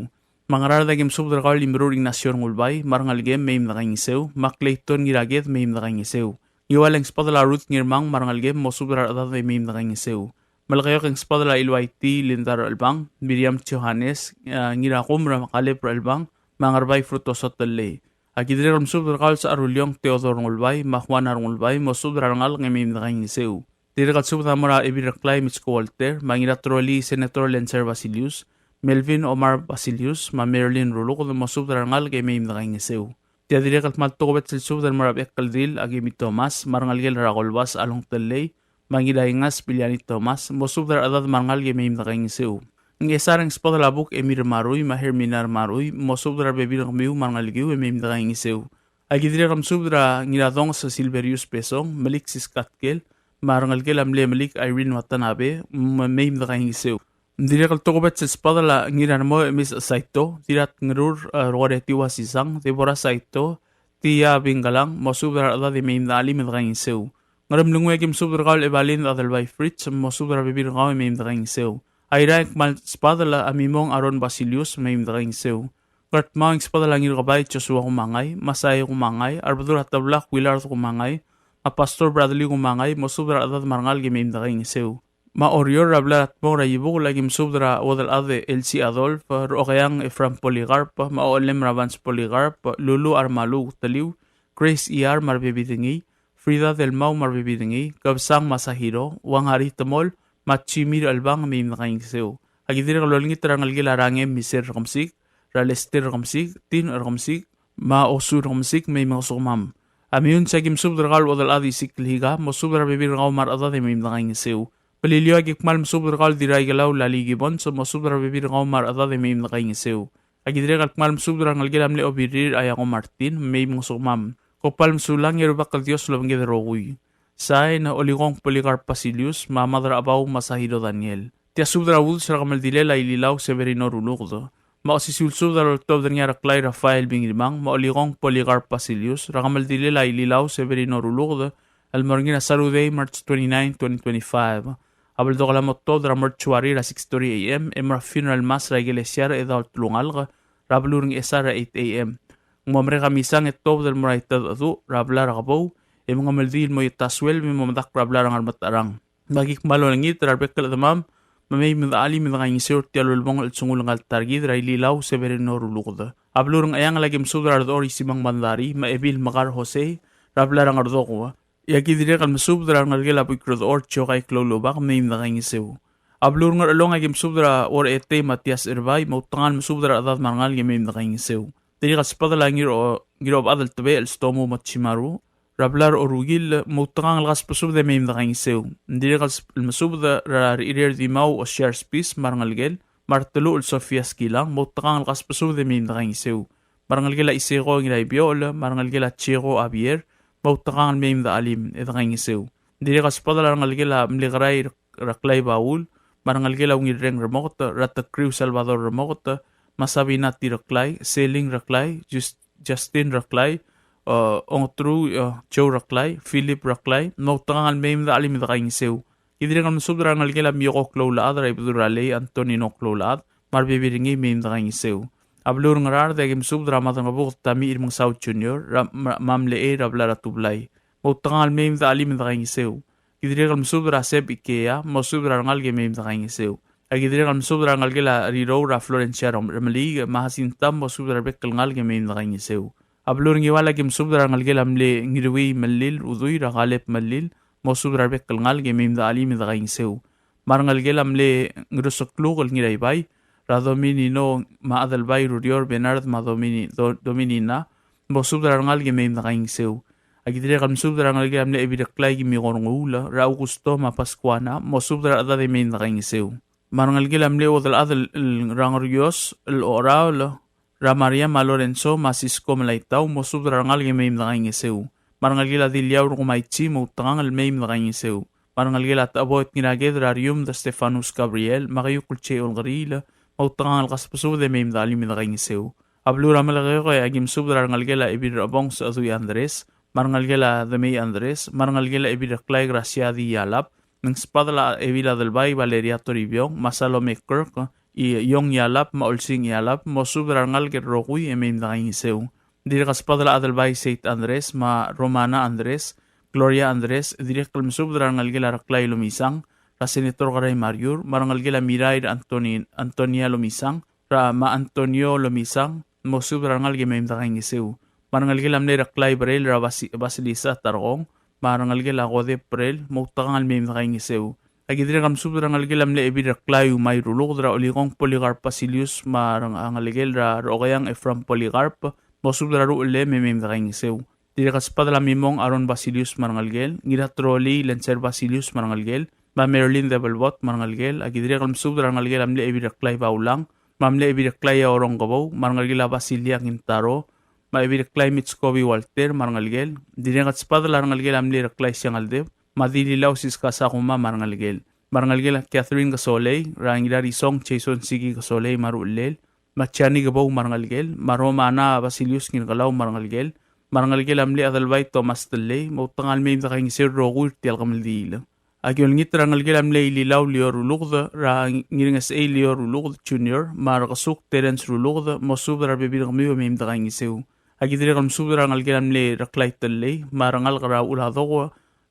Me a Ngaraard, aki mesubed er kau el Imerur Ignacio Rengulbai, me a rengelekem, mei me de kaingeseu, me a Clayton Ngiraked, mei me de kaingeseu. Ngiwal, e ng sbadel a Ruth Ngirmang me a rengelekem, mosubed er a rechedad e mei me de kaingeseu. Melekeok, e ng sbadel a Iluaiti Linda Rechelbang, Miriam Johannes, e, Ngirakumer Kaleb Rechelbang, me a Ngerbai Frutoso Tellei. Aki dirrek el mesubed er kau el Secharuleong Theodore Rengulbai, me a Juana Rengulbai, mosubed er a rengalek e mei me de kaingeseu. Dirrek el subed a mo er a Ebil Reklai Mitsko Walter, me a Ngiratrolii Senator Lencer Basilius, Melvin Omar Basilius, me a Marilyn Ruluked, mosubed er a rengalek e mei me de kaingeseu. Tia dirrek el kmal tokubets el subed el mo er a Bechekldil Akemi Thomas, me a rengelekel er a Kolbas Along Tellei, me a Ngiraingas Biliani Thomas, mosubed er a rechedad me a rengalek e mei me de kaingeseu. Ngchesar, e ng sbadel a Buk Emir Marui, me a Hermina Marui, mosubed er a rebebil er kemiu me a rengelekiu e mei me de kaingeseu. Aki dirrek el mesubed er a Ngiradonges Silverius Besong, Melik Siskatkel, me a rengelekel a mle Melik Irene Watanabe, me mei me de kaingeseu. Ng dirrek el tokubets el sbadel a Ngirarmoi Emis Saito, Dirratngerur, e, Rogereti Wasisang, Deborah Saito, Tia Bingalang, mosubed er a rechedad e mei me de chelim e de kaingeseu. Ngeremlengui, aki mesubed er kau el Evalin Adelbai Fritz, mosubed er a rebebil er kau e mei me de kaingeseu. Airai e ng kmal sbadel a Mimong Aaron Basilius, mei me dekaingeseu. Ngardmau e ng sbadel a Ngirkebai Joshua Kumangai, Masai Kumangai, Arbedul a Teblak Willard Kumangai, a Pastor Bradley Kumangai, mosubed er a rechedad me a rengalek e mei me dekaingeseu. Me a Oreor er a blai er a Tmong er a Iebukel a ki mesubed er a Uodelchad Elsie Adolf, Reokeang Ephraim Polycarp, me a Ollem er a Vance Polycarp, Lulu Armalu Teliu, Grace Iar me a rebebil er ngii, Frida Delmau me a rebebil er ngii, Kebesang Masahiro, Uang Hari Temol, me a Jimmy Rechelbang mei me dekaingeseu. A ki dirrek el olengit er a rengelekel a Rangem Miser Rekemesik, er a Lester Rekemesik, Tin Rekemesik, me a Osu Rekemesik mei me ngosukemam. A Meyuns a ki mesubed er kau el Uodelchad Isikl Higa, mosubed er a rebebil er kau me a rechedad e mei me dekaingeseu. Beliliou a ki kmal mesubed er kau el Dirraikelau Lali Gibbons, mosubed er a rebebil er kau me a rechedad e mei me dekaingeseu. A ki dirrek el kmal mesubed er a rengelekel a mle Obirir Ayako Martin, mei me ngosukemam. Kom kmal mesulang e a Rubak el Dios a lobengked el rokui. Sain, Olikong Polycarp Basilius, me a Mad er a Chebau Masahiro Daniel. Tia subed er a udes er a kemeldilel a Ililau Severino Ruluked. Me a osisiu el subed a loltobed er ngii a Reklai Rafael Bingirmang, me a Olikong Polycarp Basilius, er a kemeldilel a Ililau Severino Ruluked, el mo er ngii er a Saturday, March twenty-nine, twenty twenty-five. A beldokel a mo tuobed er a mortuary er a six thirty A M, e mo er a funeral mass er a ikelesia er a Chedaol Telungalek, er a beluu er a Ngchesar er a eight A M. Ng mo merek a misang e tuobed el mo er a Itedecheduch, er a blai er a Kebou, e mengemeldiil el mo er a Ietaswel, me mo medakl er a blai er a Ngermetecherang. Me a ki kmal olengit er a rebek el chedemam, me mei me dechelim e dekaingeseu er tia el ulebongel el chelsengul ngka el ta er kid er a Ililau Severino Ruluked. A beluu er a Ngcheangel a ki mesubed er a Redechor Isimang Bandarii, me a Ebil Mekar Jose, er a blai er a Ngerdokua. E a ki dirrek el mesubed er a rengelekel a Buik Redechor Jokai Kloulubak, mei me dekaingeseu. A beluu er a Ngerchelong a ki mesubed er a Uorchetei Matias Erbai, me a Utengang el mesubed er a rechedad me a rengalek e mei me dekaingeseu. Dirrek el sbadel a Ngiro-, Ngirobechad el Tebechel Stomu Machimaru, er a blai er a Orukil, me a Utengang el kasbesubed e mei me dekaingeseu. Ng dirrek el s-, el mesubed er a Rechirei er Dimau Osiar Spis me a rengelekel, me a Reteluchel Sofia Skilang, me a Utengang el kasbesubed e mei me dekaingeseu. Me a rengelekel a Iseko Ngiraibiochl, me a rengelekel a Chieko Abier, me a Utengang el mei me dechelim e dekaingeseu. Ng dirrek el sbadel a rengelekel a mle Kerai Reklai Baul, me a rengelekel a Ungilreng Remoket, er a Tekriu Salvador Remoket, me a Sabina T. Reklai, Seling Reklai, Jus-, Justin Reklai, e, Ongetruich, e, Joe Reklai, Philip Reklai, me a Utengang el mei me dechelim e dekaingeseu. Ki dirrek el mesubed er a rengelekel a Mioko Kloulechad er a Ibedul er a Lei Antonino Kloulechad, me a rebebil er ngii mei me dekaingeseu. A beluu er a Ngaraard a ki mesubed er a Maderangebuked Tamichir Mengesau Junior, er a, me a, me a mle Chei er a blai er a Tublai. Me a Utengang el mei me dechelim e dekaingeseu. Ki dirrek el mesubed er a Seb Ikea, mosubed er a rengalek e mei me dekaingeseu. A ki dirrek el mesubed er a rengelekel a Rirou er a Florencia Rem-, Remeliik, me a Jacinta, mosubed er a rebek el ngalek e mei me dekaingeseu. A beluu er a Ngiwal a ki mesubed er a rengelekel a mle Ngiruii Melil, Udui er a Kaleb Melil, mosubed er a rebek el ngalek e mei me dechelim e dekaingeseu. Me a rengelekel a mle Ngirusekluk el Ngiraibai, er a Dominino me a Adelbai Rurior Bernard me a Domini-, Do-, Dominina, mosubed er a rengalek e mei me dekaingeseu. A ki dirrek el mesubed er a rengelekel a mle Ebil Reklai Kimiko Renguul, er a Augusto me a Pascuana, mosubed er a rechedad e mei me dekaingeseu. Me a rengelekel a mle Uodelchad el, el Rangergios, el Ocheraol, er a Maria me a Lorenzo, me a Sisko Melaitau, mosubed er a rengalek e mei me dekaingeseu. Me a rengelekel a Diliaur Kumaichi, me a Utengang el mei me dekaingeseu. Me a rengelekel a Teboet Ngiraked er a Riumd Stefanus Gabriel, me a Keiukl J. Olkeriil, me a Utengang el kasbesubed e mei me dechelim e dekaingeseu. A beluu er a Melekeok a ki mesubed er a rengelekel a Ebil Rebong Sechedui Andres, me a rengelekel a Demei Andres, me a rengelekel a Ebil Reklai Gracia D. Ialap, me ng sbadel a Ebil Adelbai Valeria Toribiong, me a Salome Kirk, Iong Ialap, me a Olsing Ialap, mosubed er a rengalek el rokui e mei me dekaingeseu. Dirrek el sbadel a Adelbai Seit Andres, me a Romana Andres, Gloria Andres, dirrek el mesubed er a rengelekel a Reklai Lomisang, er a Senator Kerai Mariur, me a rengelekel a Mirair Antoni-, Antonia Lomisang, er a, me a Antonio Lomisang, mosubed er a rengalek e mei me dekaingeseu. Me a rengelekel a mle Reklai Brel, er a Basi-, Basilisa Tarkong, me a rengelekel a Kodep Brel, me a Utengang el mei me dekaingeseu. A ki dirrek el mesubed er a rengelekel a mle Ebil Reklai Umai Ruluked, er a Olikong Polycarp Basilius, me a reng-, a rengelekel er a Reokeang Ephraim Polycarp, mosubed er a ruchellem e mei me dekaingeseu. Dirrek el sbadel a Mimong Aaron Basilius me a rengelekel, Ngiratrolii Lencer Basilius me a rengelekel, me a Marilyn Debelbot me a rengelekel, a ki dirrek el mesubed er a rengelekel a mle Ebil Reklai Baulang, me a mle Ebil Reklai Aorong Kebou, me a rengelekel a Basilia Kintaro, me a Ebil Reklai Mitskobi Walter me a rengelekel, dirrek el sbadel a rengelekel a mle Reklai Siangeldeb, me a Dililau Siska Sakuma me a rengelekel. Me a rengelekel a Catherine Kesolei, er a Ngirarisong Jason Siki Kesolei me a ruchellel, me a Jani Kebou me a rengelekel, me a Romana Basilius Ngirkelau me a rengelekel, me a rengelekel a mle Adelbai Thomas Tellei, me a Utengang el mei me dekaingeseu el rokui er tia el kemeldiil. Aki olengit er a rengelekel a mle Ililau Lior Uluked, er a Ngirengesechei Lior Uluked Junior, me a Rekesuk Terence Uluked, mosubed er a rebebil er kemiu e mei me dekaingeseu. Aki dirrek el mesubed er a rengelekel a mle Reklai Tellei, me a rengalek er a Uladoko,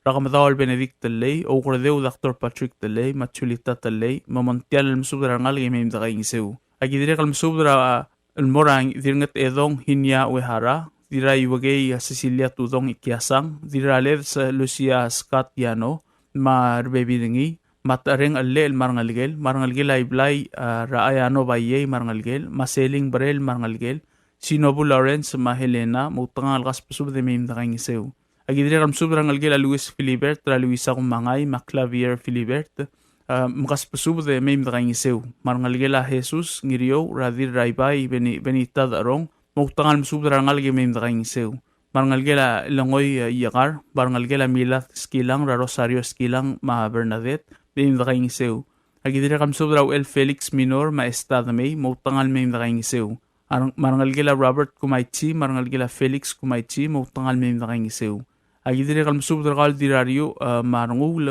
er a Kemedaol Benedict Tellei, Oukerdeu Doctor Patrick Tellei, me a Julita Tellei, me mong tia el mesubed er a rengalek e mei me dekaingeseu. Aki dirrek el mesubed er a el mo er a Dirrengetedong Hinia Uehara, Dirraiuekei Cecilia Tudong Ikiasang, Dirraleds Lucia Scott Yano, me a rebebil er ngii, me a Tereng Ellechel me a rengelekel, me a rengelekel a Iblai, a, er a Ayano Baiei me a rengelekel, me a Seling Berel me a rengelekel, Sinobu Lawrence me a Helena, me outekangel kasbesubed e mei me dekaingeseu. Aki dirrek el mesubed er a rengelekel a Luis Philibert, er a Luisa Kumangai, me a Clavier Philibert, a, me kasbesubed e mei me dekaingeseu. Me a rengelekel a Jesus Ngiriou, er a Dirraibai Beni-, Benita Decherong, me outekangel mesubed er a rengalek e mei me dekaingeseu. Me a rengelekel a Lengoi, a, Iekar, me a rengelekel a Milad Skilang, er a Rosario Skilang, me a Bernadette, mei me dekaingeseu. Aki dirrek el mesubed er a Uchel Felix Minor, me a Esta Demei, me outekangel mei me dekaingeseu. A reng-, me a rengelekel a Robert Kumaichi, me a rengelekel a Felix Kumaichi, me outekangel mei me dekaingeseu. Aki dirrek el mesubed er kau el Dirrariuch, e, me a Renguul,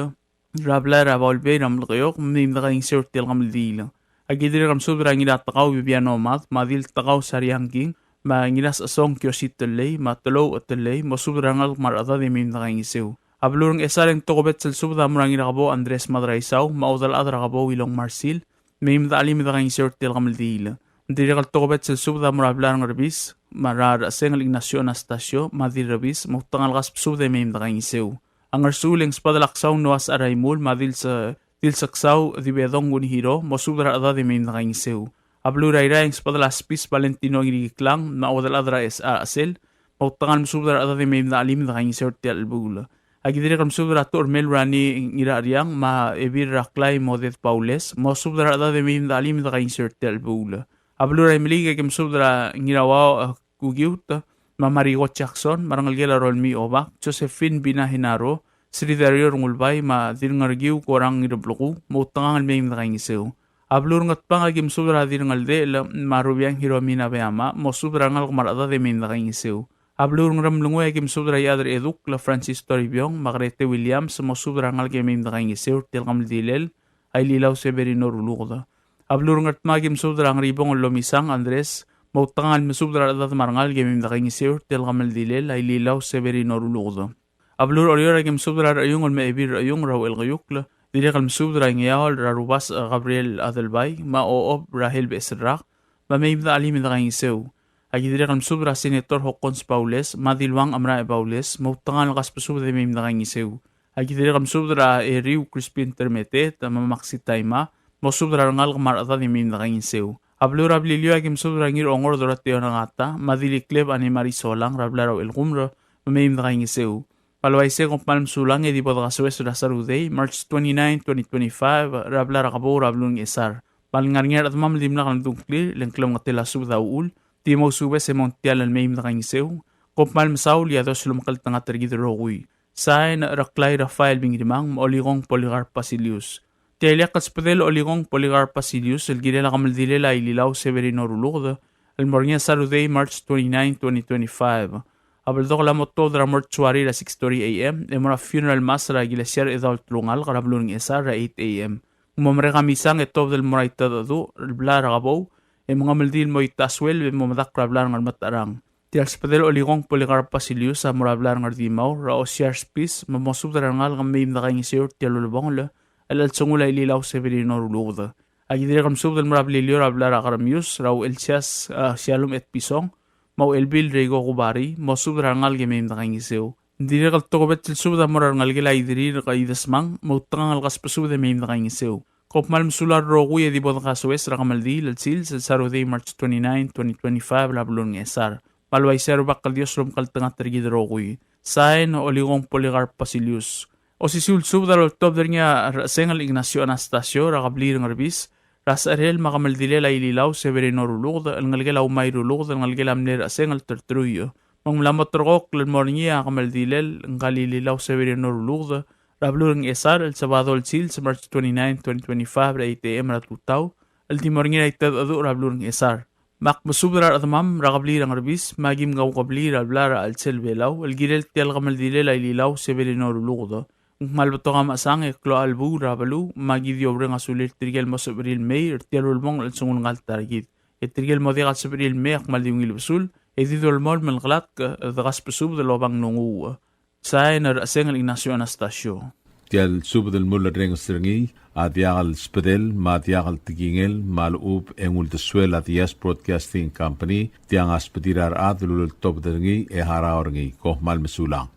er a blai er a Baulbei er a Melekeok, mei me dekaingeseu er tia el kemeldiil. Aki dirrek el mesubed er a Ngiratekau Bibiano Mad, me a Diltekau Sariang King, me a Ngirasechesong Kiosi Tellei, me a Telou Tellei, mosubed er a rengalek me a rechedad e mei me dekaingeseu. A beluu er a Ngchesar e ng tokubets el subed a mo er a Ngirakebou Andres Madraisau, me a Uodelchad er a Kebou Ilong Marsil, mei me dechelim e dekaingeseu er tia el kemeldiil. Ng dirrek el tokubets el subed a mo er a blai er a Ngerbis, me a Rechesengel Ignacio Anastasio, me a Dirrebis, me outekangel kasbesubed e mei me dekaingeseu. A Ngersuul e ng subedel a Ksau Noas Araimul, me a Dils-, Dilseksau Dibedong Kunihiro, mosubed er a rechedad e mei me dekaingeseu. A beluu er a Irrai e ng subedel a Spis Valentino Ngirikiklang, me a Uodelchad er a S A Chesel, me outekangel mesubed er a rechedad e mei me dechelim e dekaingeseu er tia el chelebuul. Aki dirrek el mesubed er a Tuchermel Rani Ngiracheriang, me a Ebil er a Klai Moded Paules, mosubed er a rechedad e mei me dechelim e dekaingeseu er tia el chelebuul. A beluu er a Imeliik e aki mesubed er a Ngirauau, e, Kukiut, me a Mariko Jackson, me a rengelekel a Rolmii Obak, Josephine Bina Hinaro, Sri Dario Rengulbai, me a Dirngerkiu Korang Ngireblekuu, me outekangel mei me dekaingeseu. A beluu er a Ngatpang e aki mesubed er a Dirngeldechel, me a Rubiang Hiromi Nabeyama, mosubed er a rengalek me a rechedad e mei me dekaingeseu. A beluu er a Ngeremlengui e aki mesubed er a Iechad er a Edukl, Francis Toribiong, me a Grete Williams, mosubed er a rengalek e mei me dekaingeseu er tia el kemeldilel a Ililau Severino Ruluked. A beluu er a Ngardmau e aki mesubed er a Ngeribong el Lomisang Andres, me outekangel mesubed er a rechedad me a rengalek e mei me dekaingeseu er tia el kemeldilel a Ililau Severino Ruluked. A beluu er a Oreor e aki mesubed er a Rechiungl me a Ebil Rechiungl er a Uchelkeiukl, dirrek el mesubed er a Ingeaol er a Rubasech Gabriel Adelbai, me a Ochob Rahel Becheserrak, me mei me dechelim e dekaingeseu. Aki dirrek el mesubed er a Senator Hokkons Baules, me a Diluang Amrae Baules, me outekangel kasbesubed e mei me dekaingeseu. Aki dirrek el mesubed er a Eriu Crispin Termeteet, me a Maxi Taima, mosubed er a rengalek me a rechedad e mei me dekaingeseu. A beluu er a Beliliou e aki mesubed er a Ngirongor Doroteo Nagata, me a Dilikleb Anne Marie Solang er a blai er a Uchelkumer, me mei me dekaingeseu. Me a le uaisei e kom kmal mesulang e di bo dekasoes er a Sarudei, March twenty-nine, twenty twenty-five, er a blai er a Kebou er a beluu er a Ngchesar. Me a le ngar er ngii a rechedemam el dimlak lemdung a ngklir, le ng klemengetel a subed a uchul, di mousubes e mong tia el mei me dekaingeseu. Kom kmal mesaul, e a Dios lomekngeltengat er kid el rokui. Sain, Reklai Rafael Bingrimang, me a Olikong Polycarp Basilius. Tia el ileakl el subedel a Olikong Polycarp Basilius el kirel a kemeldilel a Ililau Severino Ruluked el mo er ngii a Sarudei, March twenty-nine, twenty twenty-five. A beldokel a mo tuobed er a mortuary er a six thirty A M, e mo er a funeral mass er a ikelesia er a Chedaol Telungalek er a beluu er a Ngchesar er a eight A M. Ng mo merek a misang e tuobed el mo er a Itedecheduch el blai er a Kebou, e mengemeldiil el mo ita suelb e mo medakl er a blai er a Ngermetecherang. Tia el subedel a Olikong Polycarp Basilius a mo er a blai er a Ngardmau er a Osiar Spis, me mosubed er a rengalek me mei me dekaingeseu er tia el ulebongel el chelsengul a Ililau Severino Ruluked. Aki dirrek el mesubed el mo er a Beliliou er a blai er a Keremius er a Uchelsias, a, Sialum Etpison, me a Uchelbil Reiko Kubari, mosubed er a rengalek e mei me dekaingeseu. Ng dirrek el tokubets el subed a mo er a rengelekel a Idirir Kaidesmang, me outekangel kasbesubed e mei me dekaingeseu. Kom kmal mesulang el rokui e di bo dekasoes er a kemeldiil el sils el Sarudei, March twenty-nine, twenty twenty-five, er a beluu er a Ngchesar. Me a le uaisei e a Rubak el Dios lomekngeltengat er kid el rokui. Sain, Olikong Polycarp Basilius. Osisiu el subed a loltobed er ngii a Rechesengel Ignacio Anastasio er a kebliil er a Ngerbis er a secherel me a kemeldilel a Ililau Severino Ruluked el ngelekel a Umai Ruluked el ngelekel a mle Rechesengel Terteruio. Me ng mla mo terrekokl el mo er ngii a kemeldilel ngka el Ililau Severino Ruluked er a beluu er a Ngchesar el Sabado el sils, March twenty-nine, twenty twenty-five, er a eight A M er a tutau, el di mo er ngii er a Itedecheduch er a beluu er a Ngchesar. Me ak mesubed er a rechedemam er a kebliil er a Ngerbis, me a kim kaukebliil er a blai er a chelsel Belau, el kirel tia el kemeldilel a Ililau Severino Ruluked. Ng kmal betok a mechesang e klou a chelebuul er a beluu, me aki di oureng a sulir tirke el mo sebechir el mei er tia el ulebongel el chelsengul ngka el ta er kid. E tirke el mo diak el sebechir el mei a kmal di ungil besul, e di dolemolem el kelatk e de kasbesubed el oba ng nglunguuch. Sain er a Chesengel Ignacio Anastasio. Tia el subed el mulerrenges er ngii a diak el sbedel me a diak el tekingel me a lechub e ng uldesuel a Diaz Broadcasting Company, tiang a sbedir a rechad el uleltobed er ngii e harau er ngii. Kom kmal mesulang.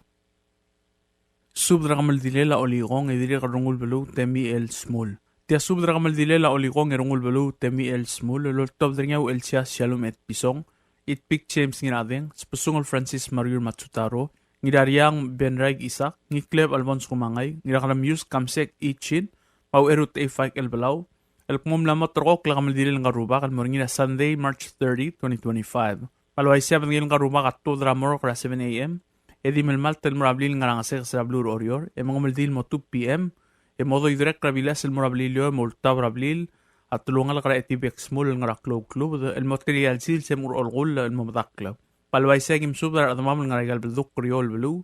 Subed er a kemeldilel a Olikong e dirrek el Rengulbeluu Temmy L. Shmull. Tia subed er a kemeldilel a Olikong e Rengulbeluu Temmy L. Shmull el oltobed er ngii a Uchelsias Shallum Etpison, Itpik James Ngiradeng, Sbesungel Francis Mariur Matsutaro, Ngirariang Benraik Isaac, Ngikleb Alphonse Kumangai, Ngirakeremius Kamsek Ichin, me a Ucherut Eifaik Elbelau, el kmo ng mla mo terrekokl a kemeldilel ngka el rubak el mo er ngii er a Sunday, March thirty, twenty twenty-five. Me a le uaisei a bedengel ngka el rubak a tuobed er a morgue er a seven A M, e di melemalt el mo er a blil el ngar er a Ngesekes er a beluu er Oreor, e mengemeldiil el mo two P M, e mo doiderekl er a bilas el mo er a Beliliou e mo ultab er a blil a telungalek er a Etibek Shmull el ngar er a Kloulklubed, el mo tir a ial sils e mo er a olekull el mo medakl. Me a le uaisei a ki mesubed er a rechedemam el ngar er aika el beldukl er eou el beluu,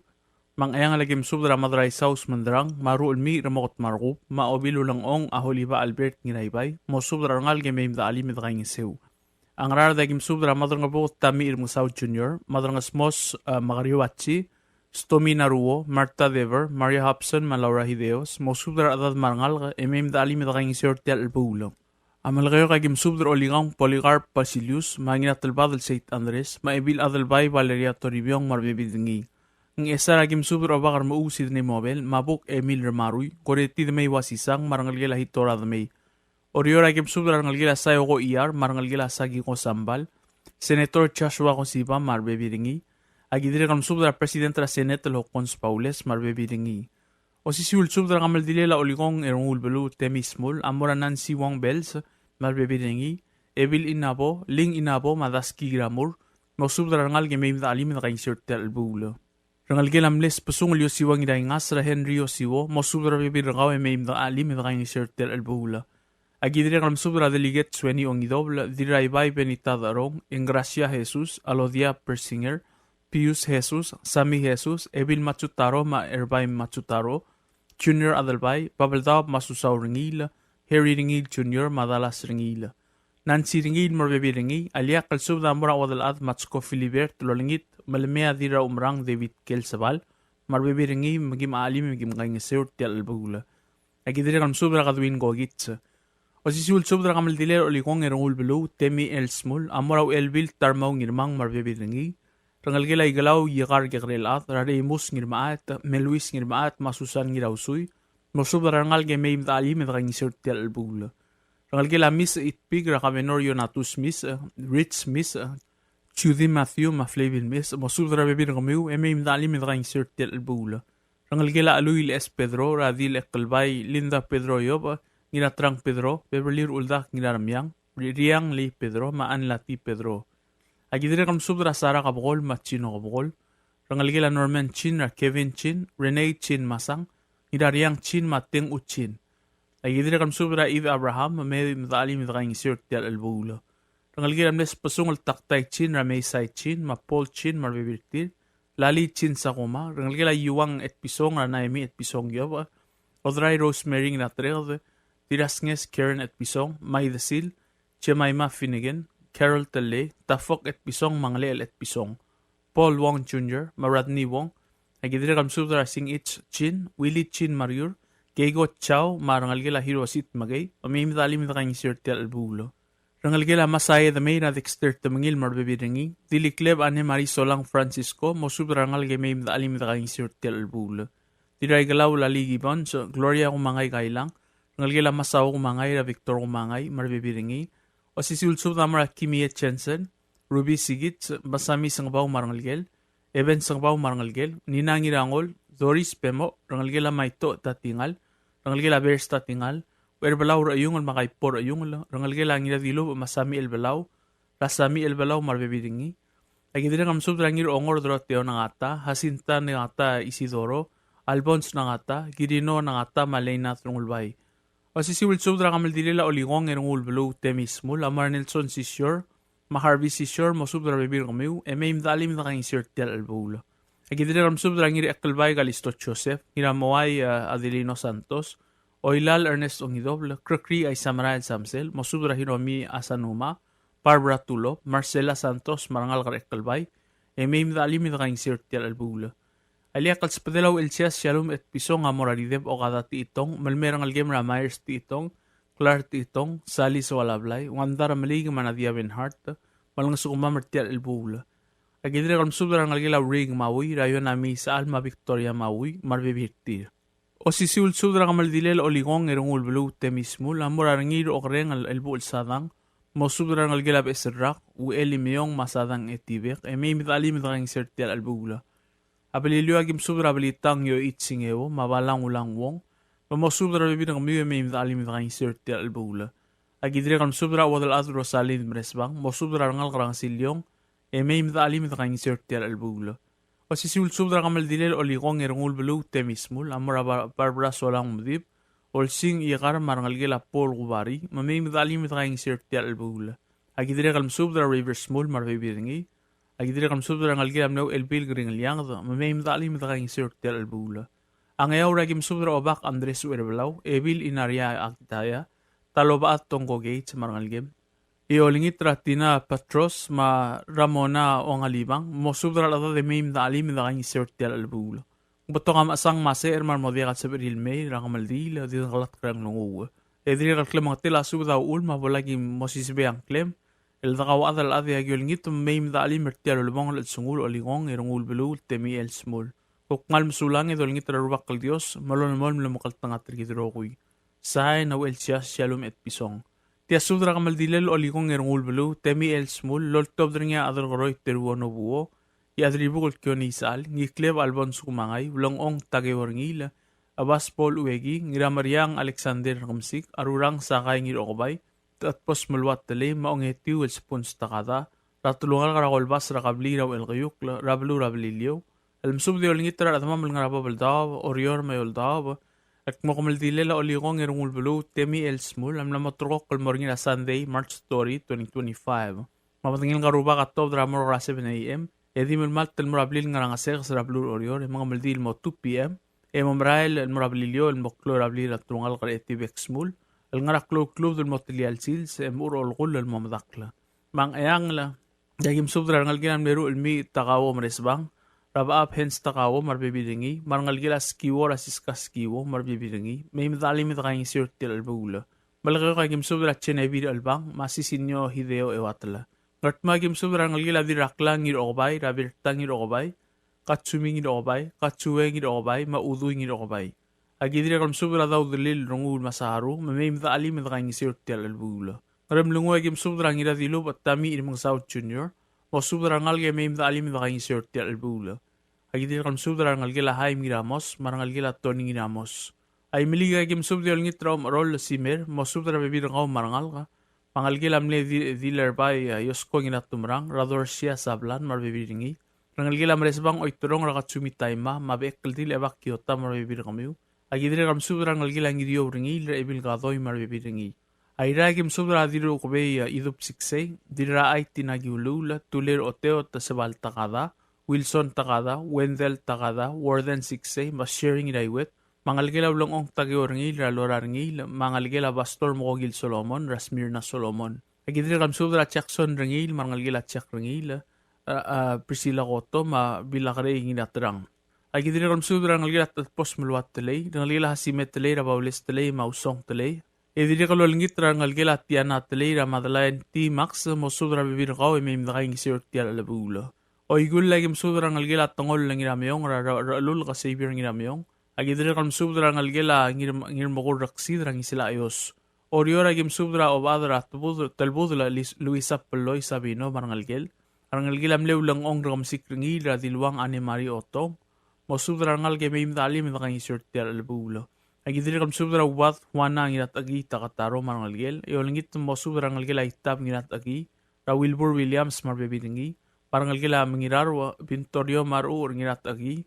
me a Ngcheangel a ki mesubed er a Madraisau Smendrang, me a Ruchelmiich er a Moketmarkub, me a Obil Ulengchong a Holiba Albert Ngiraibai, mosubed er a rengalek e mei me dechelim e dekaingeseu. A Ngaraard a ki mesubed er a Madrengebuked Tamiich Remengesau Junior, Madrengesmos, eh, Makariuachi, Stomi Naruo, Martha Dever, Maria Hobson, me a Laura Hideos, mosubed er a rechedad me a rengalek e mei me dechelim e dekaingeseu er tia el chelebuul. A Melekeok a ki mesubed er a Olikong Polycarp Basilius, me a Ngiratelbadel Saint Andres, me a Ebil Adelbai Valeria Toribiong me a rebebil er ngii. Ngchesar a ki mesubed er a Obak er a Mechuu Sidney Mobel, me a Buk Emil Remarui, Koreti Demei Uasisang, me a rengelekel a Hitora Demei. Oreor a ki mesubed er a rengelekel a Saio Koiar, me a rengelekel a Sakiko Sambal, Senator Joshua Koshiba, me a rebebil er ngii. A ki dirrek el mesubed er a President er a Senate el Hokkons Baules, me a rebebil er ngii. Osisiu el subed er a kemeldilel a Olikong e Rengulbeluu Temmy Shmull a mo er a Nancy Wong Bells, me a rebebil er ngii, Ebil Inabo, Ling Inabo, me a Daski Gramur, mosubed er a rengalek e mei me dechelim e dekaingeseu er tia el chelebuul. Rengelekel a mle Sbesungel Yosiwo Ngiraingas er a Henry Yosiwo, mosubed er a rebebil er kau e mei me dechelim e dekaingeseu er tia el chelebuul. A ki dirrek el mesubed er a Delegate Sueni Ongidobel, Dirraibai Benita Darong, Engracia Jesus, Alodia Persinger, Pius Jesus, Sami Jesus, Ebil Matsutaro me a Erbai Matsutaro, Junior Adelbai, Babeldaob me a Susau Rengiil, Harry Rengiil Junior me a Dallas Rengiil. Nancy Rengiil me a rebebil er ngii. A ileakl el subed a mo er a Uodelchad Matsko Philibert el olengit me le mei a Dirraumerang David Kelsebal me a rebebil er ngii, me kim chelim me kim kaingeseu er tia el chelebuul. A ki dirrek el mesubed er a Kadwin Kokits. Osisiu el subed er a kemeldilel a Olikong e Rengulbeluu Temmy L. Shmull a mo er a Uchelbil Tarmau Ngirmang me a rebebil er ngii. Rengelekel a Ikelau Iekar Kekerelchad, er a Reimus Ngirmechaet, Meluis Ngirmechaet, me a Susan Ngirausui, mosubed er a rengalek e mei me dechelim e dekaingeseu er tia el chelebuul. Rengelekel a Misech Itpik, er a Kabenor Ionatus Misech, Rich Misech, Judy Matthew, me a Flavin Misech, mosubed er a rebebil er kemiu e mei me dechelim e dekaingeseu er tia el chelebuul. Rengelekel a Chelui el Ches Pedro, er a Dil Ekelbai Linda Pedro Iobech, Ngiratrang Pedro, Beverly Ruldak Ngiraremiang, Ri-, Riang Lee Pedro, me a Anlati Pedro. A ki dirrek el mesubed er a Sara Kebekol me a Chino Kebekol. Rengelekel a Norman Chin, er a Kevin Chin, Renee Chin Masang, Ngirariang Chin, me a Teng U Chin. A ki dirrek el mesubed er a Eve Abraham, me mei me dechelim e dekaingeseu er tia el chelebuul. Rengelekel a mle Sbesungel Taktai Chin, er a Meisai Chin, me a Paul Chin, me a rebebil er tir. Lali Chin Sakuma, rengelekel a Iuang Etpison, er a Naemi Etpison Iobech, Odrai Rosemary Ngiratereked, Dirrasnges Karen Etpison, Mai Desil, Jemima Finnegan, Carol Tellei, Tafok Etpison, me a Ngelechel Etpison, Paul Wong Junior, me a Rodney Wong. A ki dirrek el mesubed er a Singich Chin, Willie Chin Mariur, Keiko Chao, me a rengelekel a Hirosit Makei, me mei me dechelim e dekaingeseu er tia el chelebuul. Rengelekel a Masae Demei, er a Dexter Temengil me a rebebil er ngii, Dilikleb Anne Marie Solang Francisco, mosubed er a rengalek e mei me dechelim e dekaingeseu er tia el chelebuul. Dirraikelau Lali Gibbons, Gloria Kumangai Kailang, rengelekel a Masao Kumangai, er a Victor Kumangai me a rebebil er ngii. Osisiu el subed a mo er a Kimie Jensen, Ruby Sigits, Basami Sengebau me a rengelekel, Eben Sengebau me a rengelekel, Nina Ngirangol, Doris Bemo, rengelekel a Maito Tatingal, rengelekel a Bers Tatingal, Ucherbelau Rechiungel me a Kaipo Rechiungel, rengelekel a Ngiradilubech me a Sami Elbelau, er a Sami Elbelau me a rebebil er ngii. A ki dirrek el mesubed er a Ngirongor Doroteo Nangata, Jacinta Nangata Isidoro, Albons Nangata, Kirino Nangata me a Leinat Rengulbai. Osisiu el subed er a kemeldilel a Olikong e Rengulbeluu Temmy Shmull a mo er a Nelson Sisior me a Harvey Sisior, mosubed er a rebebil er kemiu e mei me dechelim e dekaingeseu er tia el chelebuul. Aki dirrek el mesubed er a Ngiraekelbai Kalisto Joseph, Ngiramoai, eh, Adelino Santos, Oilal Ernest Ongidobel, Krekrii Aisamerael Samsel, mosubed er a Hiromi Asanuma, Barbara Tulop, Marcela Santos, me a rengalek er a Ekelbai, e mei me de chelim e de kaingeseu er tia el chelebuul. A ileakl el subedel a Uchelsias Shalom Etpison a mo er a Rideb Okada Techitong, me le mei a rengelekem er a Myers Techitong, Clark Techitong, Sally Soalablai, Wanda Remeliik me a Nadia Benhart, me lengesukemam er tia el chelebuul. Aki dirrek el mesubed er a rengelekel a Uriik Maui, er a Yonami Isechal me a Victoria Maui, me a rebebil er tir. Osisiu el subed er a kemeldilel Olikong er a Ngulbeluu Temmy Shmull a mo er a Rengiil er a Okereng el, el Buchel Sadang, mosubed er a rengelekel a Beches el Rak, Uchel Imeong me a Sadang Etibek, e mei me de chelim e de kaingeseu er tia el chelebuul. A Beliliou aki mesubed er a Belitang Yoichi Singeo, me a Balang Ulang Wong, me mosubed er a rebebil er kemiu e mei me de chelim e de kaingeseu er tia el chelebuul. Aki dirrek el mesubed er a Uodelchad Rosalind Meresbang, mosubed er a rengalek er a Ngesiliong, e mei me de chelim e de kaingeseu er tia el chelebuul. Osisiu el subed er a kemeldilel Olikong er a Ngulbeluu Temmy Shmull a mo er a Bar-, Barbara Solang Medib, Olsing Iekar me a rengelekel a Paul Kubari, me mei me de chelim e de kaingeseu er tia el chelebuul. Aki dirrek el mesubed er a Rivers Shmull me a rebebil er ngii. Aki dirrek el mesubed er a rengelekel a mle Uchelbil Kringelianged, me mei me de chelim e de kaingeseu er tia el chelebuul. A Ngeaur aki mesubed er a Obak Andres Uerbelau, Ebil Inaria Akitaya, Talobechad Tongko Gates me a rengelekem. E olengit er a Tina Patros me a Ramona Ongalibang, mosubed er a rechedad e mei me de chelim e de kaingeseu er tia el chelebuul. Ng betok a mechesang me a secher me a re mo diak el sebechir el mei er a kemeldiil, e di denglatk er a nglunguuch. E dirrek el klemengetel a subed a uchul me a bo laki mo sisebei a ngklem el dekauchad el chad e aki olengit me mei me de chelim er tia el ulebongel el chelsengul Olikong er a Ngulbeluu Temmy L. Shmull. Kom kmal mesulang e dolengit er a Rubak el Dios me lolemolem el omekngeltengat er kid el rokui. Sain a Uchelsias Shalom Etpison. Tia subed er a kemeldilel Olikong er a Ngulbeluu Temmy L. Shmull, loltobed er ngii a Adelkeroi Teruo Nobuo, Iechadribukel Kione Isechal, Ngikleb Alphonse Kumangai, Ulengchong Takeo Rengiil, Abas Paul Ueki, Ngirameriang Alexander Kemesik, Arurang Sakai Ngirokebai, Tatbos Meluat Telei, me a Ongetiu el Spons Takada, er a telungalek er a Kolbas er a kebliil er a Uchelkeiukl, er a beluu er a Beliliou, el mesubed e olengit er a rechedemam el ngar er a bab el daob, Oreor me a eou el daob, el kmo kemeldilel a Olikong er a Ngulbeluu Temmy L. Shmull a mla mo ulterekokl el mo er ngii er a Sunday, March thirty, twenty twenty-five. Me a bedengel ngka el rubak a tuobed er a morgue er a seven A.M. e di melemalt el mo er a blil el ngar er a Ngesekes er a beluu er Oreor e mengemeldiil el mo two P.M. e mo merael el mo er a Beliliou el mo klou er a blil er a telungalek er a Etibek Shmull el ngar er a klou el klubed el mo telia el sils e mochu er a olekull el mo medakl. Me a Ngcheangel e aki mesubed er a rengelekel a mle Ruchelmiich Takao Meresbang, er a Bechab Hens Takao me a rebebil er ngii, me a rengelekel a Skiwo er a Siska Skiwo me a rebebil er ngii, mei me de chelim e de kaingeseu er tia el chelebuul. Melekeok aki mesubed er a Genevieve Chelbang me a Sisinio Hideo Euatel. Ngardmau aki mesubed er a rengelekel a Dirraklang Ngirokebai, er a Bertang Ngirokebai, Katsumi Ngirokebai, Katsue Ngirokebai, me a Udui Ngirokebai. Aki dirrek el mesubed er a Daudelil Renguul Masaru, me mei me de chelim e de kaingeseu er tia el chelebuul. Ngeremlengui aki mesubed er a Ngiradilubech Tommy Remengesau Junior, mosubed er a rengalek e mei me de chelim e de kaingeseu er tia el chelebuul. Aki dirrek el mesubed er a rengelekel a Haim Ngiramos, me a rengelekel a Tony Ngiramos. Aimeliik aki mesubed e olengit er a Omecherol Simer, mosubed er a rebebil er kau me a rengalek. Me a ngelekel a mle Di-, Dilerbai, a, Iosko Ngiratumerang, er a Dorsia Sablan, me a rebebil er ngii. Rengelekel a Meresbang Oiterong, er a Katsumi Taima, me a Bechekeldil Ebak Kiota, me a rebebil er kemiu. Aki dirrek el mesubed er a rengelekel a Ngiriou Rengiil, er a Ebil Kadoi, me a rebebil er ngii. Airai aki mesubed er a Dirrukebei, a, Idub Siksei, Dirrachai Tina Kiuluul, Tuler Oteot, Sebal Takada, Wilson Takada, Wendell Takada, Warden Siksei, me a Sharing Iraiwet, me a ngelekel a Ulengchong Takeo Rengiil, er a Lora Rengiil, me a ngelekel a Pastor Mokokil Solomon, er a Smirna Solomon. Aki dirrek el mesubed er a Jackson Rengiil, me a rengelekel a Jack Rengiil, a, a, Priscilla Koto, me a Bilakerei Ngiraterang. Aki dirrek el mesubed er a rengelekel a Tatbos Meluat Telei, rengelekel a Hasime Telei, er a Baules Telei, me a Usong Telei. E dirrek el olengit er a rengelekel a Tiana Telei, er a Madeleine T. Max, mosubed er a rebebil er kau e mei me de kaingeseu er tia el chelebuul. Oikull aki mesubed er a rengelekel a Tengol Ngirameong, er a Re-, Rechelulk Xavier Ngirameong. Aki dirrek el mesubed er a rengelekel a Ngir-, Ngirmekur Reksid, er a Ngisela Ios. Oreor aki mesubed er a Obechad er a Tebud-, Telbudel Lis-, Luisa Peloi Sabino me a rengelekel. A rengelekel a mle Ulengchong Rekemesik Rengiil, er a Diluang Anne Marie Otong, mosubed er a rengalek e mei me de chelim e de kaingeseu er tia el chelebuul. Aki dirrek el mesubed er a Ubad Juana Ngiratechekii Takataro me a rengelekel, e olengit mosubed er a rengelekel a Itab Ngiratechekii, er a Wilbur Williams me a rebebil er ngii, me a rengelekel a Mengirarua Bintorio me a Rechucher Ngiratechekii,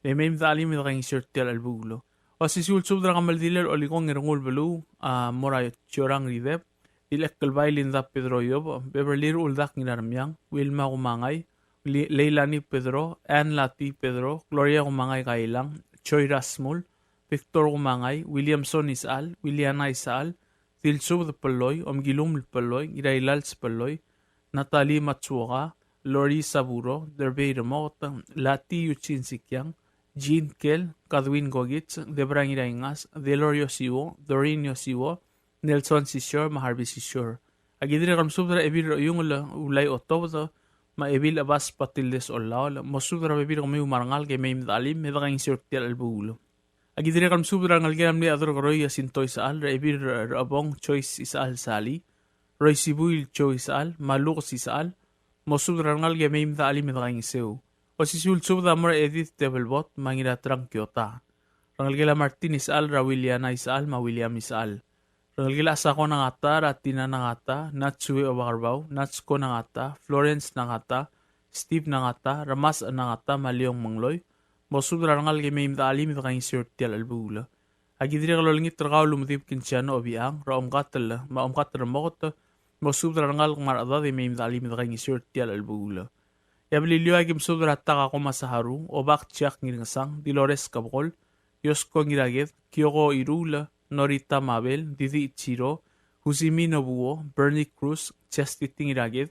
me mei me de chelim e de kaingeseu er tia el chelebuul. Osisiu el subed er a kemeldilel Olikong er a Ngulbeluu, a, mo er a Tiorang Rideb, Dilechekl Bai Linda Pedro Iob, Beverly Ruldak Ngiraremiang, Wilma Kumangai, Li-, Leilani Pedro, Ann Lati Pedro, Gloria Kumangai Kailang, Joy Rasmul, Victor Kumangai, Williamson Isechal, Williana Isechal, Dilsubed Peloi, Omkilum Peloi, Ngirailals Peloi, Natalie Matsuoka, Lori Saburo, Derbei Remoket, Lati Eugene Sikiang, Jean Kel, Kadwin Gogits, Debra Ngiraingas, Delor Yosiwo, Doreen Yosiwo, Nelson Sisior, me a Harvey Sisior. Aki dirrek el mesubed er a Ebil er a Iungel Ulai Otobed, me a Ebil Abas Patildes Olaol, mosubed er a rebebil er kemiu me a rengalek e mei me de chelim, me de kaingeseu er tia el chelebuul. Aki dirrek el mesubed er a rengelekel a mle Chederkeroi Jacinto Isechal, er a Ebil er a Chebong Joyce Isechal Sali, Roisibuil Joe Isechal, me a Lukes Isechal, mosubed er a rengalek e mei me de chelim me de kaingeseu. Osisiu el subed a mo er a Edith Tebelbot, me a Ngiratrang Kiota. Rengelekel a Martin Isechal, er a Williana Isechal, me a William Isechal. Rengelekel a Sako Nangata, er a Tina Nangata, Natsue Obakerbau, Natsko Nangata, Florence Nangata, Steve Nangata, Remas Nangata, me a Leong Mengloi, mosubed er a rengalek e mei me de chelim me de kaingeseu er tia el chelebuul. Aki dirrek el olengit er kau el Umedib Kinsiano Obichang, er a Omkatel, me a Omkatel Remoket, mosubed er a rengalek me a rechedad e mei me de chelim me de kaingeseu er tia el chelebuul. E a Beliliou aki mesubed er a Takako Masaharu, Obak Jack Ngirngesang, Dolores Kebekol, Yosko Ngiraked, Kyoko Iruul, Norita Mabel, Didi Ichiro, Husimi Nobuo, Bernie Cruz, Chastity Ngiraked,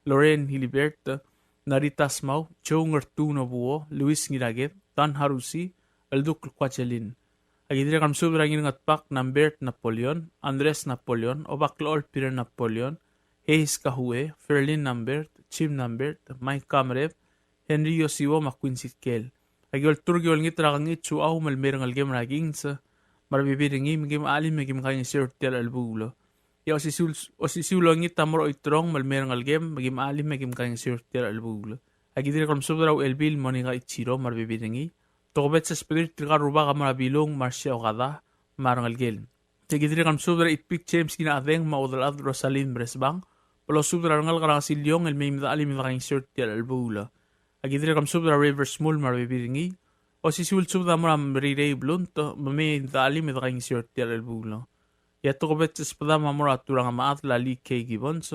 Lorraine Hilibert, Narita Smau, Joe Ngertu Nobuo, Luis Ngiraked, Dan Harusi, Elduk Kuachelin. Aki dirrek el mesubed er a Ngirngetbak Nambert Napoleon, Andres Napoleon, Obaklechol Peter Napoleon, Hayes Kahue, Ferlin Nambert, Jim Nambert, Mike Kamrep, Henry Yosiwo, me a Quincy Tkel. Aki olturk e olengit er a Kengich Uchau me le mei a rengelekem er a Kings, me a rebebil er ngii, me kim chelim me kim kaingeseu er tia el chelebuul. E a osisiu, osisiu el olengit a mo er a Oiterong me le mei a rengelekem, me kim chelim me kim kaingeseu er tia el chelebuul. Aki dirrek el mesubed er a Uchelbil Monica Ichiro me a rebebil er ngii. Tokubets el subed er tirka el rubak a mo er a Bilung Marcia Okada me a rengelekel. Aki dirrek el mesubed er a Itpik James Kinachedeng me a Udelchad Rosalind Bresbang, me losubed er a rengalek er a Ngesiliong el mei me de chelim me de kaingeseu er tia el chelebuul. Aki dirrek el mesubed er a Rivers Mul me a rebebil er ngii. Osisiu el subed a mo er a Merirei Blunt, me mei me de chelim me de kaingeseu er tia el chelebuul. E a tokubets el subed a mo er a Turang me a chad el Lee K. Gibbons,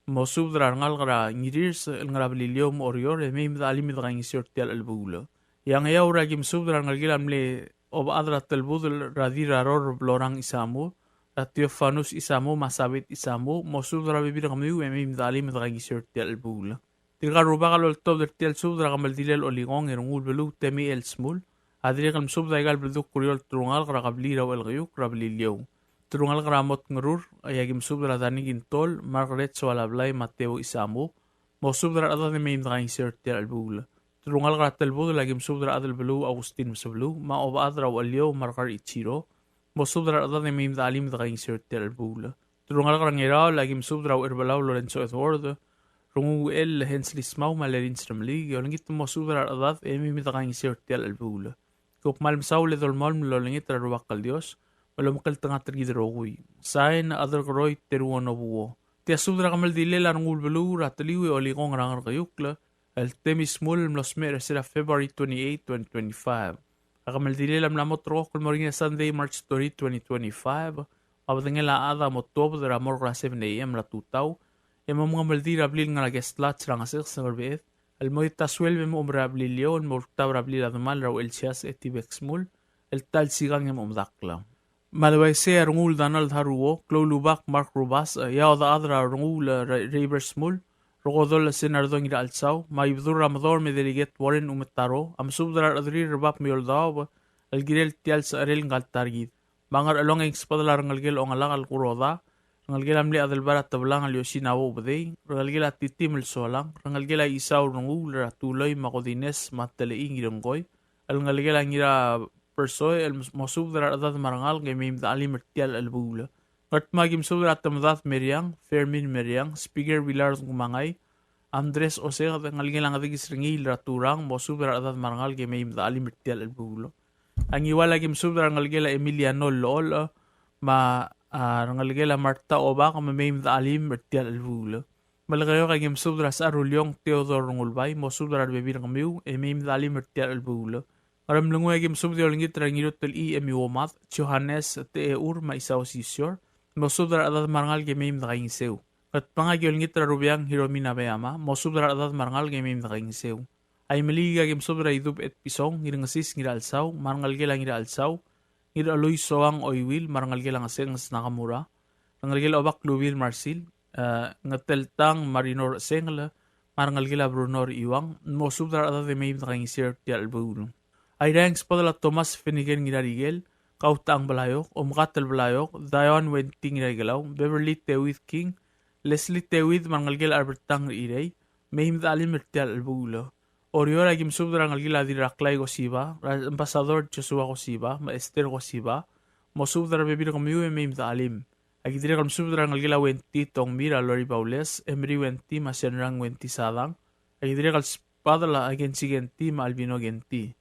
mosubed er a rengalek er a Ngirirs el ngar er a Beliliou me a Oreor, e mei me de chelim me de kaingeseu er tia el chelebuul. E a Ngeaur aki mesubed er a rengelekel a mle Obechad er a Telbudel er a Dirraror Blorang Isamu, er a Theofanus Isamu me a Sabit Isamu, mosubed er a rebebil er kemiu e mei me de chelim me de kaingeseu er tia el chelebuul. Tirka el rubak a loltobed er tia el subed er a kemeldilel Olikong er a Ngulbeluu Temi el Smul, a dirrek el mesubed er aika el beldukl er eou el telungalek er a kebliil er a Uchelkeiukl er a Beliliou. Telungalek er a Motngerur, e aki mesubed er a Dani Kintol, Margaret Soalablai, Mateo Isamu, mosubed er a rechedad e mei me de kaingeseu er tia el chelebuul. Telungalek er a Telbudel aki mesubed er a Adelbeluu Augustin Mesebeluu, me a Obechad er a Ucheliou Margaret Ichiro, mosubed er a rechedad e mei me de chelim me de kaingeseu er tia el chelebuul. Telungalek er a Ngiraol aki mesubed er a Ucherbelau Lorenzo Edward, Rengungel Hensley Smau me a Lerins Remeliik, e olengit mosubed er a rechedad e mei me de kaingeseu er tia el chelebuul. Kom kmal mesaul e dolemolem el olengit er a Rubak el Dios me lomekngeltengat er kid el rokui. Sain, Chederkeroi Teruo Nobuo. Tia subed er a kemeldilel a Rengulbeluu er a Teliu e Olikong er a Ngerkeiukl, el Temi Smul el mlo smecher er sel February twenty-eight, twenty twenty-five. A kemeldilel a mla mo ulterekokl el mo er ngii er a Sunday, March thirty, twenty twenty-five. Me a bedengel a chad a mo tuobed er a morgue er a seven A.M. er a tutau, e mo mengemeldiil er a blil ngar er a Guest Lodge er a Ngesecheseb er Beches, el mo er a twelve A.M. e mo oumera er a Beliliou el mo ultab er a blil a demal er a Uchelsias Etibek Smul, el ta el sikang e mo medakl. Me a le uaisei a Rengul Donald Haruo, Kloulubak Mark Rubasech, e a Odechad er a Rengul, e, Re-, Reiber Smul, Rekodol Senardo Ngirachelsau, me a Ibedul er a Medorm e Delegate Warren Umetaro, a mesubed er a rechederir er bab me a eou el daob el kirel tia el secherel ngka el ta er kid. Me a Ngerchelong e ng subedel a rengelekel Ongelak el Kuroda, rengelekel a mle Adelbai er a Teblang el Yoshinawo Ubedei, rengelekel a Titim el Solang, rengelekel a Isau Rengul er a Tuloi me a Kodines me a Telechii Ngirengkoi, el ngelekel a Ngirapersoech el mos-, mosubed er a rechedad me a rengalek e mei me de chelim er tia el chelebuul. Ngardmau a ki mesubed er a Temedad Meriang, Fermin Meriang, Speaker Willard Kumangai, Andres Oseked, ngelekel a Ngedikis er ngii el er a Turang, mosubed er a rechedad me a rengalek e mei me de chelim er tia el chelebuul. A Ngiwal a ki mesubed er a rengelekel a Emiliano Llecholech, me a, a, rengelekel a Martha Obak, me mei me de chelim er tia el chelebuul. Melekeok a ki mesubed er a Secharuleong Theodore Rengulbai, mosubed er a rebebil er kemiu, e mei me de chelim er tia el chelebuul. Ngeremlengui a ki mesubed e olengit er a Ngirutelchii Emi Uomad, Johannes Techeur, me a Isao Sisior, mosubed er a rechedad me a rengalek e mei me de kaingeseu. Ngatpang a ki olengit er a Rubeang Hiromi Nabeyama, mosubed er a rechedad me a rengalek e mei me dekaingeseu. Aimeliik a ki mesubed er a Idub Etpison, Ngirngesis Ngirachelsau, me a rengelekel a Ngirachelsau, Ngirchelui Soang Oiwil, me a rengelekel a Ngesenges Nakamura, rengelekel a Obak Lubir Marsil, e, Ngeteltang Marino Rechesengel, me a rengelekel a Bruno Rechiuang, mosubed er a rechedad e mei me dekaingeseu er tia el chelebuul. Airai e ng sbedel a Thomas Feniken Ngirarikel, Kautang Blaiok, Omkatel Blaiok, Dion Wenty Ngiraikelau, Beverly Tewid King, Leslie Tewid, me a rengelekel a Albertang Rechirei, mei me dechelim er tia el chelebuul. Oreor a ki mesubed er a rengelekel a Dirraklai Kosiba, er a Ambassador Joshua Kosiba, me a Esther Kosiba, mosubed er a rebebil er kemiu e mei me dechelim. A ki dirrek el mesubed er a rengelekel a Wenty Tongmir, a Lori Baules, Emery Wenty, me a Senrang Wenty Sadang. A ki dirrek el sbedel a Kensi Kenty, me a Albino Kenty.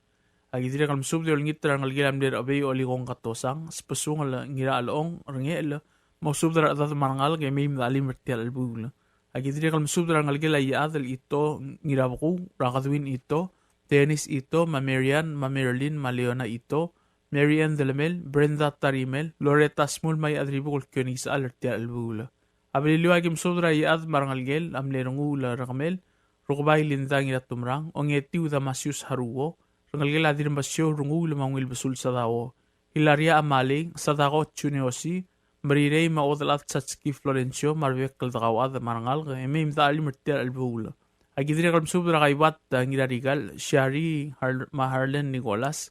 A ki dirrek el mesubed e olengit er a rengelekel a mle Rechebei Olikong Katosang, Sbesungel Ngirachelong, Rengechel, mosubed er a rechedad me a rengalek e mei me dechelim er tia el chelebuul. A ki dirrek el mesubed er a rengelekel a Iechad el Ito Ngirabekuu, er a Kadwin Ito, Dennis Ito, me a Marian, me a Marilyn, me a Leona Ito, Mary Ann Delemel, Brenda Tarimel, Loretta Smul, me a Iechad er a Ibuk el Kione Isechal er tia el chelebuul. A Beliliou a ki mesubed er a Iechad me a rengelekel a mle Renguul er a Kemel, Rukebai Linda Ngiratumerang, Ongetiu Damasius Haruo, rengelekel a Dirrembasiou Renguul me a Ungil Besul Sadao, Hilaria Amalei, Sadako Juneosi, Merirei me a Odelad Satski Florencio, me a rebek el dekauchad me a rengalek e mei me dechelim er tia el chelebuul. A ki dirrek el mesubed er a Kaibat, a, Ngirarikal, Shari, Har-, me a Harlen Nicholas,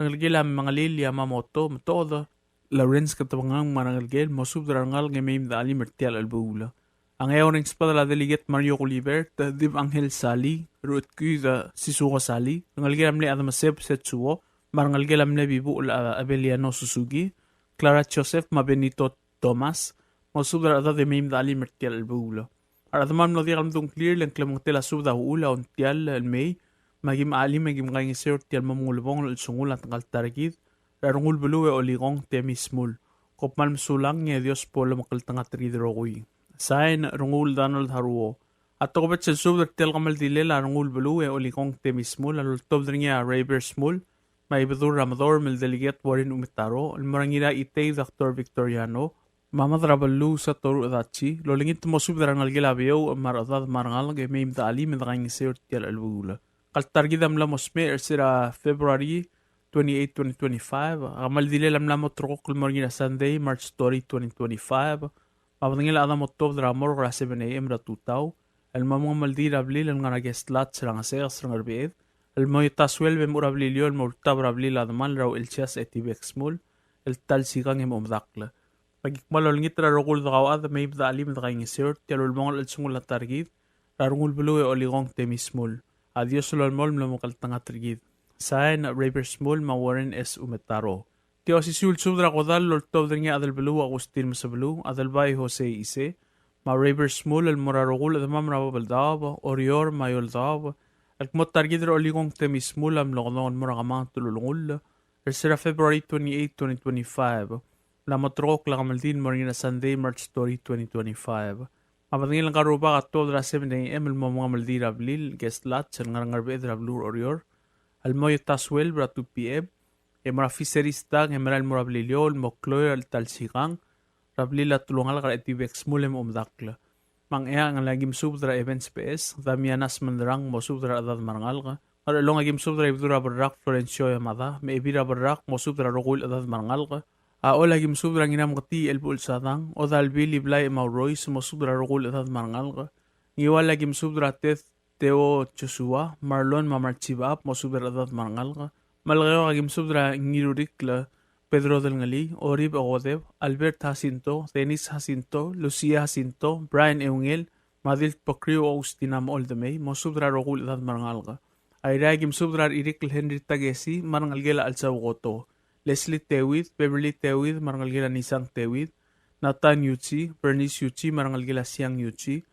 rengelekel a Mengelil Yamamoto, me a Tood, Lawrence Ketebengang me a rengelekel, mosubed er a rengalek e mei me dechelim er tia el chelebuul. A Ngeaur e ng sbedel a Delegate Mario Gulibert, Dib Angel Sali, Rutkid Sisuo Sali, rengelekel a mle Adameseb Setsuo, me a rengelekel a mle Bibuchel a Abeliano Suzuki, Clara Joseph me a Benito Thomas, mosubed er a rechedad e mei me dechelim er tia el chelebuul. A rechedam el mlo diak el mdung a ngklir le ng klemengetel a subed a uchul a ontiall el mei, me a kim chelim e kim kaingeseu er tia el mo mengulebongel el chelsengul a ngka el ta er kid, er a Rengul Beluu e Olikong Temmy Shmull. Kom kmal mesulang e Dios bo lomekngeltengat er kid el rokui. Sain, Rengul Donald Haruo. A tokubets el subed er tia el kemeldilel a Rengul Beluu e Olikong Temmy Shmull a loltobed er ngii a Rayber Shmull, me a Ibedul er a Medorm el Delegate Warren Umetaro, el mo er a Ngiraitei Doctor Victoriano, me a Mad er a Beluu Satoru Adachi, el olengit el mo subed er a rengelekel a Beouch me a rechedad me a rengalek e mei me dechelim e dekaingeseu er tia el chelebuul. Ngka el ta er kid a mla mo smecher er se er a February twenty-eight, twenty twenty-five. A kemeldilel a mla mo ulterekokl el mo er ngii er a Sunday, March thirty, twenty twenty-five. Me a bedengel a chad a mo tuobed er a morgue er a seven A M er a tutau el mo mengemeldiil er a blil el ngar er a Guest Lodge er a Ngesekes er a Ngerbeched, el mo er a twelve e mo er a Beliliou el mo ultab er a blil a demal er a Uchelsias Etibek Shmull, el ta el sikang e mo medakl. Me ki kmal olengit er a rokui el dekauchad e mei me dechelim e dekaingeseu er tia el ulebongel el chelsengul a ta er kid, er a Rengul Beluu e Olikong Temmy Shmull. A Dios a lolemolem el omekngeltengat er kid. Sain, Rayber Shmull me a Warren S. Umetaro. Tia osisiu el subed er a kodall el oltobed er ngii a Adelbeluu Augustin Mesebeluu, Adelbai Jose Ise, me a Rayber Shmull el mo er a rokui el chedemam er a Babeldaob, Oreor me a Eouldaob, el kmo ta er kid er a Olikong Temmy Shmull a mlo kedong el mo er a kemanget el ulengull er se er a February twenty-eight, twenty twenty-five. Mla mo ulterekokl a kemeldiil el mo er ngii er a Sunday, March thirty, twenty twenty-five. Me a bedengel ngka el rubak a tuobed er a seven A M el mo mengemeldiil er a blil, Guest Lodge, el ngar er a Ngerbeched er a beluu er Oreor, el mo er a twelve er a two P M, e mo er a Fisheries Dock e merael el mo er a Beliliou el mo klou er a ta el sikang er a blil a telungalek er a Etibek Shmull e mo medakl. Me a Ngcheangel a ki mesubed er a Evans Beches, Damiana Smenderang, mosubed er a rechedad me a rengalek. Ngerchelong a ki mesubed er a Ibedul er a Berrak Florencio Yamada, me a Ebil er a Berrak, mosubed er a rokui el chedad me a rengalek. A Chol a ki mesubed er a Ngirameketii Elbuchel Sadang, Odalbil Iblai Emaurois, mosubed er a rokui el chedad me a rengalek. Ngiwal a ki mesubed er a Ted Theo Joshua, Marlon me a Marchibab, mosubed er a rechedad me a rengalek. Melekeok a ki mesubed er a Ngirurikl Pedro Delngelii, Orib Okodeb, Albert Jacinto, Dennis Jacinto, Lucia Jacinto, Brian Eungel, me a Dilt Pokriu Augustina Moldemei, mosubed er a rokui el chedad me a rengalek. Airai a ki mesubed er a Irikl Henry Takesi, me a rengelekel a Chelsau Koto, Leslie Tewid, Beverly Tewid, me a rengelekel a Nisang Tewid, Nathan Yuchi, Bernice Yuchi, me a rengelekel a Siang Yuchi,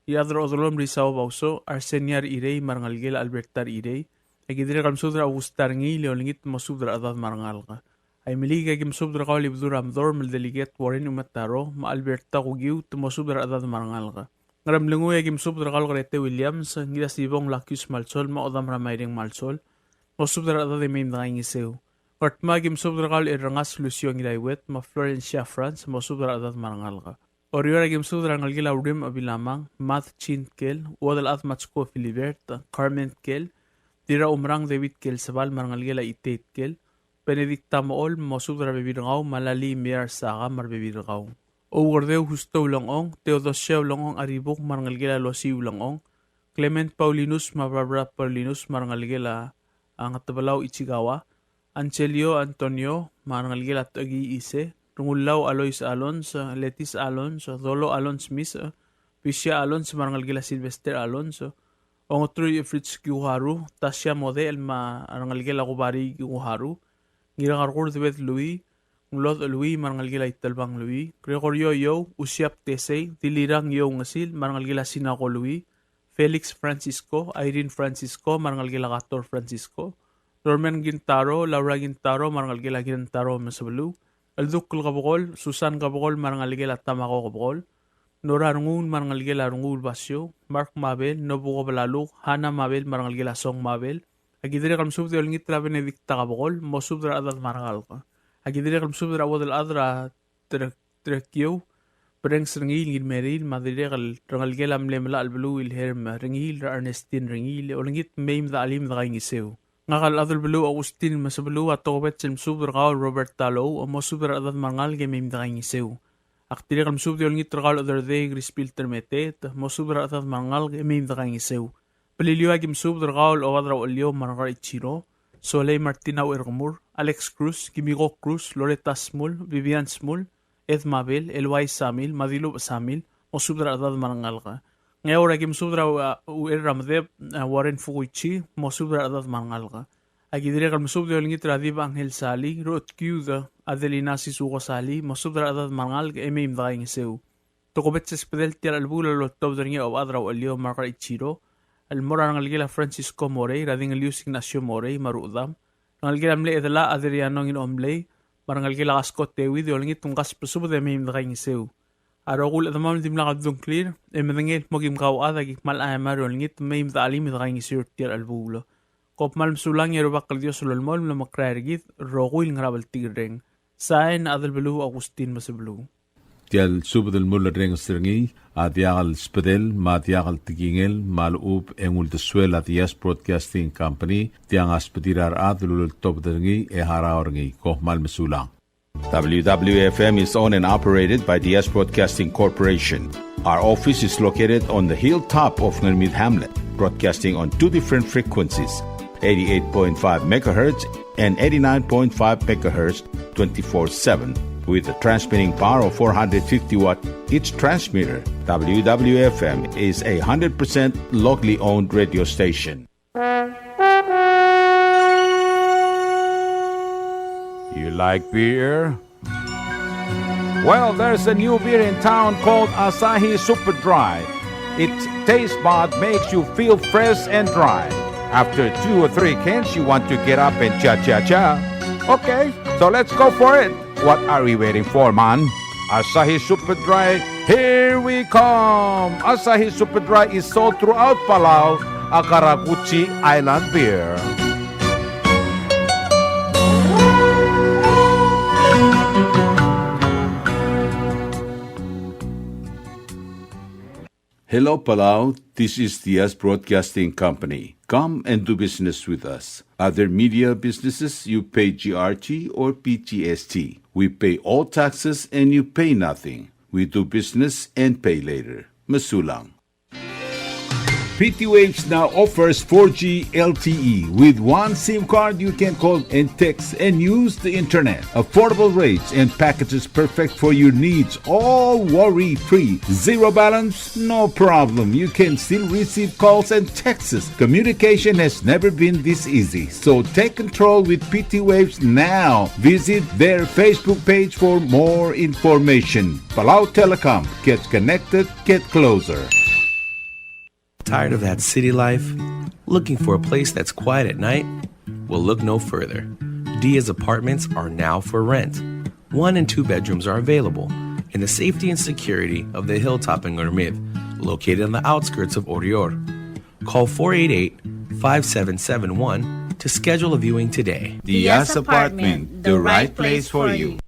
Iechad er a Odelom Risau Bauso, Arsenia Rechirei, me a rengelekel a Alberta Rechirei, a ki dirrek el mesubed er a Augusta Rengiil e olengit el mosubed er a rechedad me a rengalek. Aimeliik a ki mesubed er kau el Ibedul er a Medorm el Delegate Warren Umetaro, me a Alberta Kukiu, te mosubed er a rechedad me a rengalek. Ngeremlengui a ki mesubed er kau el Grete Williams, Ngirasibong Lakius Malsol, me a Odam er a Maireng Malsol, mosubed er a rechedad e mei me dekaingeseu. Ngardmau a ki mesubed er kau el Irrengas Lucio Ngiraiwet, me a Florencia Franz, mosubed er a rechedad me a rengalek. Oreor a ki mesubed er a rengelekel a Urim Abilamang, Mad Chin Tkel, Uodelchad Matsko Philibert, Carmen Tkel, Dirraumerang David Tkel Sebal me a rengelekel a Itei Tkel, Benedicta Mochol, mosubed er a rebebil er kau, me a Lali Mear Saka me a rebebil er kau. Oukerdeu Husto Ulengchong, Theodosia Ulengchong Aribuk me a rengelekel a Losi Ulengchong, Clement Paulinus me a Barbara Paulinus me a rengelekel a Ngetebelau Ichikawa, Angelio Antonio me a rengelekel a Toki Ise, Rengullau Alois Alonso, Letis Alonso, Dolo Alonso Mis, Bisia Alonso me a rengelekel a Sylvester Alonso, Ongetrui Fritz Kiuharu, Tasia Model me a rengelekel a Kubari Kiuharu, Ngirakarkur Debed Lui, Nglod Lui me a rengelekel a Itelbang Lui, Gregorio Iou, Usiap Tesei, Dilirang Iou Ngesil me a rengelekel a Sinako Lui, Felix Francisco, Irene Francisco me a rengelekel a Kator Francisco, Norman Kintaro, Laura Kintaro me a rengelekel a Kintaro Mesebeluu, Elduk Kebekol, Susan Kebekol me a rengelekel a Tamako Kebekol, Nora Rengul me a rengelekel a Rengul Basio, Mark Mabel, Nobuko Belaluk, Hana Mabel me a rengelekel a Song Mabel. A ki dirrek el mesubed e olengit er a Benedicta Kebekol, mosubed er a rechedad me a rengalek. A ki dirrek el mesubed er a Uodelchad er a Tre-, Trekiou, Prengs Rengiil, Ngirmeriil, me a dirrek el rengelekel a mle Melachelbeluu Wilhelm Rengiil, er a Ernestine Rengiil, olengit mei me de chelim de kaingeseu. Ngak el Adelbeluu Augustin Mesebeluu a tokubets el mesubed er kau el Robert Talou, mosubed er a rechedad me a rengalek e mei me de kaingeseu. Ak dirrek el mesubed e olengit er kau el Chederdei Crispin Termeteet, mosubed er a rechedad me a rengalek e mei me de kaingeseu. Beliliou a ki mesubed er kau el Obad er a Uchelio Margaret Ichiro, Solei Martina Uerkemur, Alex Cruz, Kimiko Cruz, Loretta Smul, Vivian Smul, Ed Mabel, Eloise Samil, me a Dilubech Samil, mosubed er a rechedad me a rengalek. Ngeaur a ki mesubed er a Ucher er a Medeb, a Warren Fukuichi, mosubed er a rechedad me a rengalek. A ki dirrek el mesubed e olengit er a Dib Angel Sali, Ruth Kiud, Adelina Sisuko Sali, mosubed er a rechedad me a rengalek e mei me de kaingeseu. Tokubets el sbedel tia el chelebuul el oltobed er ngii a Obechad er a Uchelio Margaret Ichiro, el mo er a rengelekel a Francisco Morei, er a Dingelius Ignacio Morei, me a rudam, rengelekel a mle Edela Adriano Ngiromlei, me a rengelekel a Kasko Teuid, e olengit me kasbesubed e mei me de kaingeseu. A rokui el chedemam el dimlak a dungklir, e medengei el kmo kim kauchad a ki kmal chemar e olengit mei me de chelim e de kaingeseu er tia el chelebuul. Kom kmal mesulang e a Rubak el Dios a lolemolem el omekrael er kid, rokui el ngar er a bltikerreng. Sain, Adelbeluu Augustin Mesebeluu. Tia el subed el mulerrenges er ngii a diak el sbedel me a diak el tekingel me a lechub e ng uldesuel a Diaz Broadcasting Company, tiang a sbedir a rechad el uleltobed er ngii e harau er ngii. Kom kmal mesulang. W W F M is owned and operated by Diaz Broadcasting Corporation. Our office is located on the hilltop of Ngermid Hamlet, broadcasting on two different frequencies, eighty-eight point five megahertz and eighty-nine point five megahertz twenty-four seven, with a transmitting power of four hundred fifty watt each transmitter. W W F M is a hundred percent locally owned radio station. You like beer? Well, there's a new beer in town called Asahi Super Dry. Its taste bud makes you feel fresh and dry. After two or three cans, you want to get up and cha-cha-cha. Okay, so let's go for it. What are we waiting for, man? Asahi Super Dry, here we come! Asahi Super Dry is sold throughout Palau, a karakuchi island beer. Hello, Palau. This is Diaz Broadcasting Company. Come and do business with us. Other media businesses, you pay G R T or P G S T. We pay all taxes and you pay nothing. We do business and pay later. Mesulang. P T Waves now offers four G L T E. With one SIM card, you can call and text and use the internet. Affordable rates and packages perfect for your needs, all worry-free. Zero balance? No problem. You can still receive calls and texts. Communication has never been this easy. So take control with P T Waves now. Visit their Facebook page for more information. Palau Telecom. Get connected. Get closer. Tired of that city life? Looking for a place that's quiet at night? Well, look no further. Diaz Apartments are now for rent. One and two bedrooms are available in the safety and security of the hilltop in Ngermid, located on the outskirts of Oreor. Call four eight eight, five seven seven one to schedule a viewing today. Diaz Apartment, the right place for you.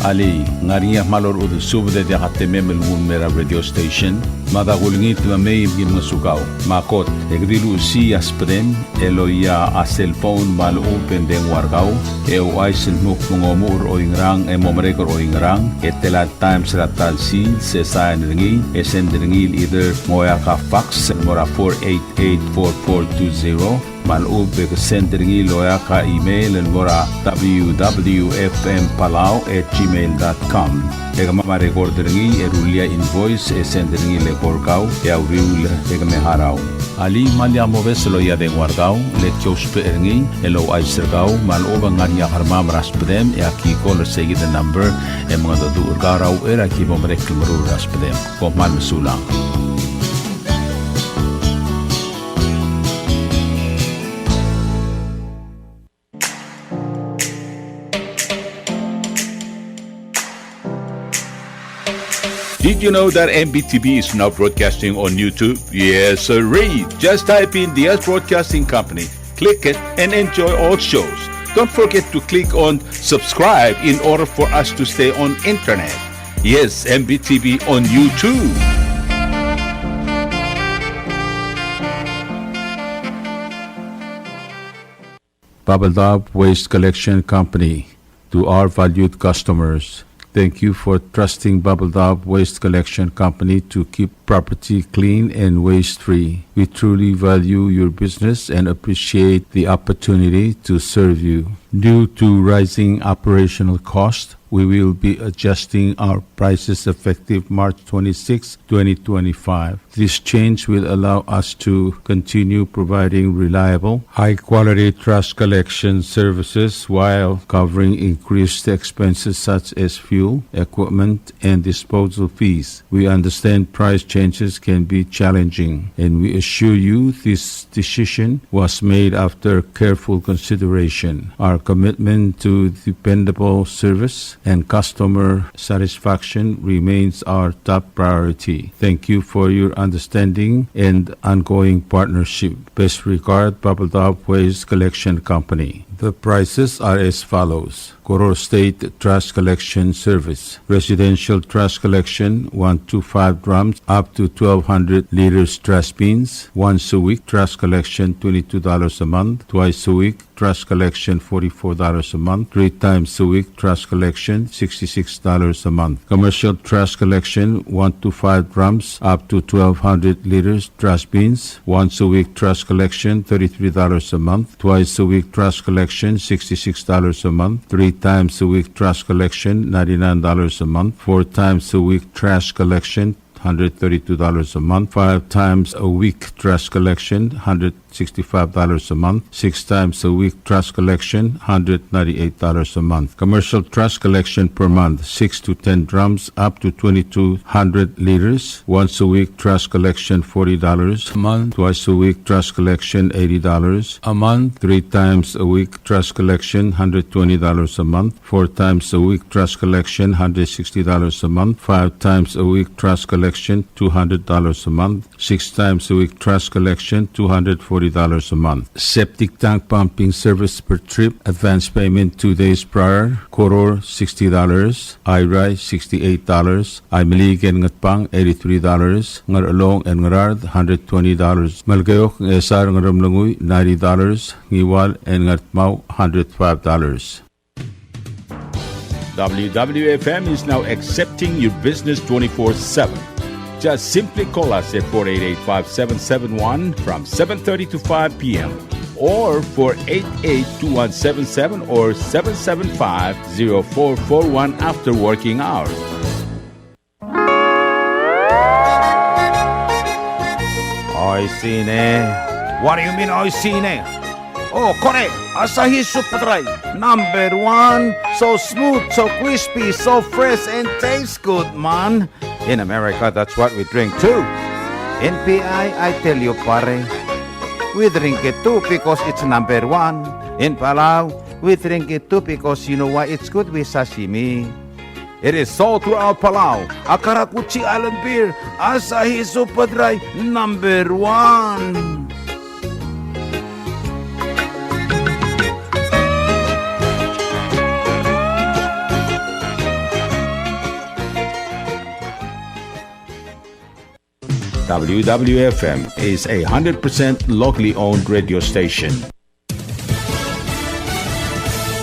Alii, ng ngar er ngii a kmal orechudel subed e diak a temem el nguu el mei er a radio station? Me a da kulengit me mei me ki ngosukau. Me a kot, e ke di luchesii a subedem el loia a cell phone me a lechub e ng dengua er kau, e ouchais el dmu kmo ng omuchel er oingerang e mo merek er oingerang, e tela el times er a ta el sils, e sain er ngii, e send er ngii el either ng oeak a fax el mo er a four eight eight four four two zero, me a lechub e ke send er ngii el oeak a email el mo er a W W F M Palau at gmail dot com. E kemam a record er ngii e rullii a invoice e send er ngii el eko er kau e a uriul e ke me harau. Alii, me lak mobes el loia a dengua er kau, le ki ousbech er ngii el ouchais er kau, me a lechub e ng ngar er ngii a kermam er a subedem e aki call er seikid el number e mengedecheduch er kau er a uchei er a ki bo merek el meruul er a subedem. Kom kmal mesulang. Did you know that M B T V is now broadcasting on YouTube? Yes, sirree. Just type in Diaz Broadcasting Company, click it, and enjoy all shows. Don't forget to click on subscribe in order for us to stay on internet. Yes, M B T V on YouTube. Babeldaob Waste Collection Company. To our valued customers, thank you for trusting Babeldaob Waste Collection Company to keep property clean and waste-free. We truly value your business and appreciate the opportunity to serve you. Due to rising operational costs, we will be adjusting our prices effective March twenty-sixth, twenty twenty-five. This change will allow us to continue providing reliable, high-quality trash collection services while covering increased expenses such as fuel, equipment, and disposal fees. We understand price changes can be challenging, and we assure you this decision was made after careful consideration. Our commitment to dependable service and customer satisfaction remains our top priority. Thank you for your understanding and ongoing partnership. Best regard, Babeldaob Waste Collection Company. The prices are as follows. Koror State Trash Collection Service. Residential trash collection, one to five drums, up to twelve hundred liters trash bins. Once a week trash collection, twenty-two dollars a month. Twice a week trash collection, forty-four dollars a month. Three times a week trash collection, sixty-six dollars a month. Commercial trash collection, one to five drums, up to twelve hundred liters trash bins. Once a week trash collection, thirty-three dollars a month. Twice a week trash collection, sixty-six dollars a month. Three times a week trash collection, ninety-nine dollars a month. Four times a week trash collection, hundred thirty-two dollars a month. Five times a week trash collection, hundred sixty-five dollars a month. Six times a week trash collection, hundred ninety-eight dollars a month. Commercial trash collection per month, six to ten drums, up to twenty-two hundred liters. Once a week trash collection, forty dollars a month. Twice a week trash collection, eighty dollars a month. Three times a week trash collection, hundred twenty dollars a month. Four times a week trash collection, hundred sixty dollars a month. Five times a week trash collection, two hundred dollars a month. Six times a week trash collection, two hundred forty dollars a month. Septic tank pumping service per trip, advance payment two days prior. Koror, sixty dollars. Airai, sixty-eight dollars. Aimeliik and Ngatpang, eighty-three dollars. Ngarchelong and Ngaraard, hundred twenty dollars. Melekeok, Ngchesar, Ngeremlengui, ninety dollars. Ngiwal and Ngardmau, hundred five dollars. W W F M is now accepting your business twenty-four seven. Just simply call us at four eight eight, five seven seven one from seven thirty to five p m, or four eight eight, two one seven seven or seven seven five, zero four four one after working hours. Oishii ne. What do you mean, oishii ne? Oh, kore, Asahi Super Dry, number one. So smooth, so crispy, so fresh, and tastes good, man. In America, that's what we drink too. In P I, I tell you, pare, we drink it too because it's number one. In Palau, we drink it too because you know why? It's good with sashimi. It is sold throughout Palau. A karakuchi island beer, Asahi Super Dry, number one. W W F M is a hundred percent locally owned radio station.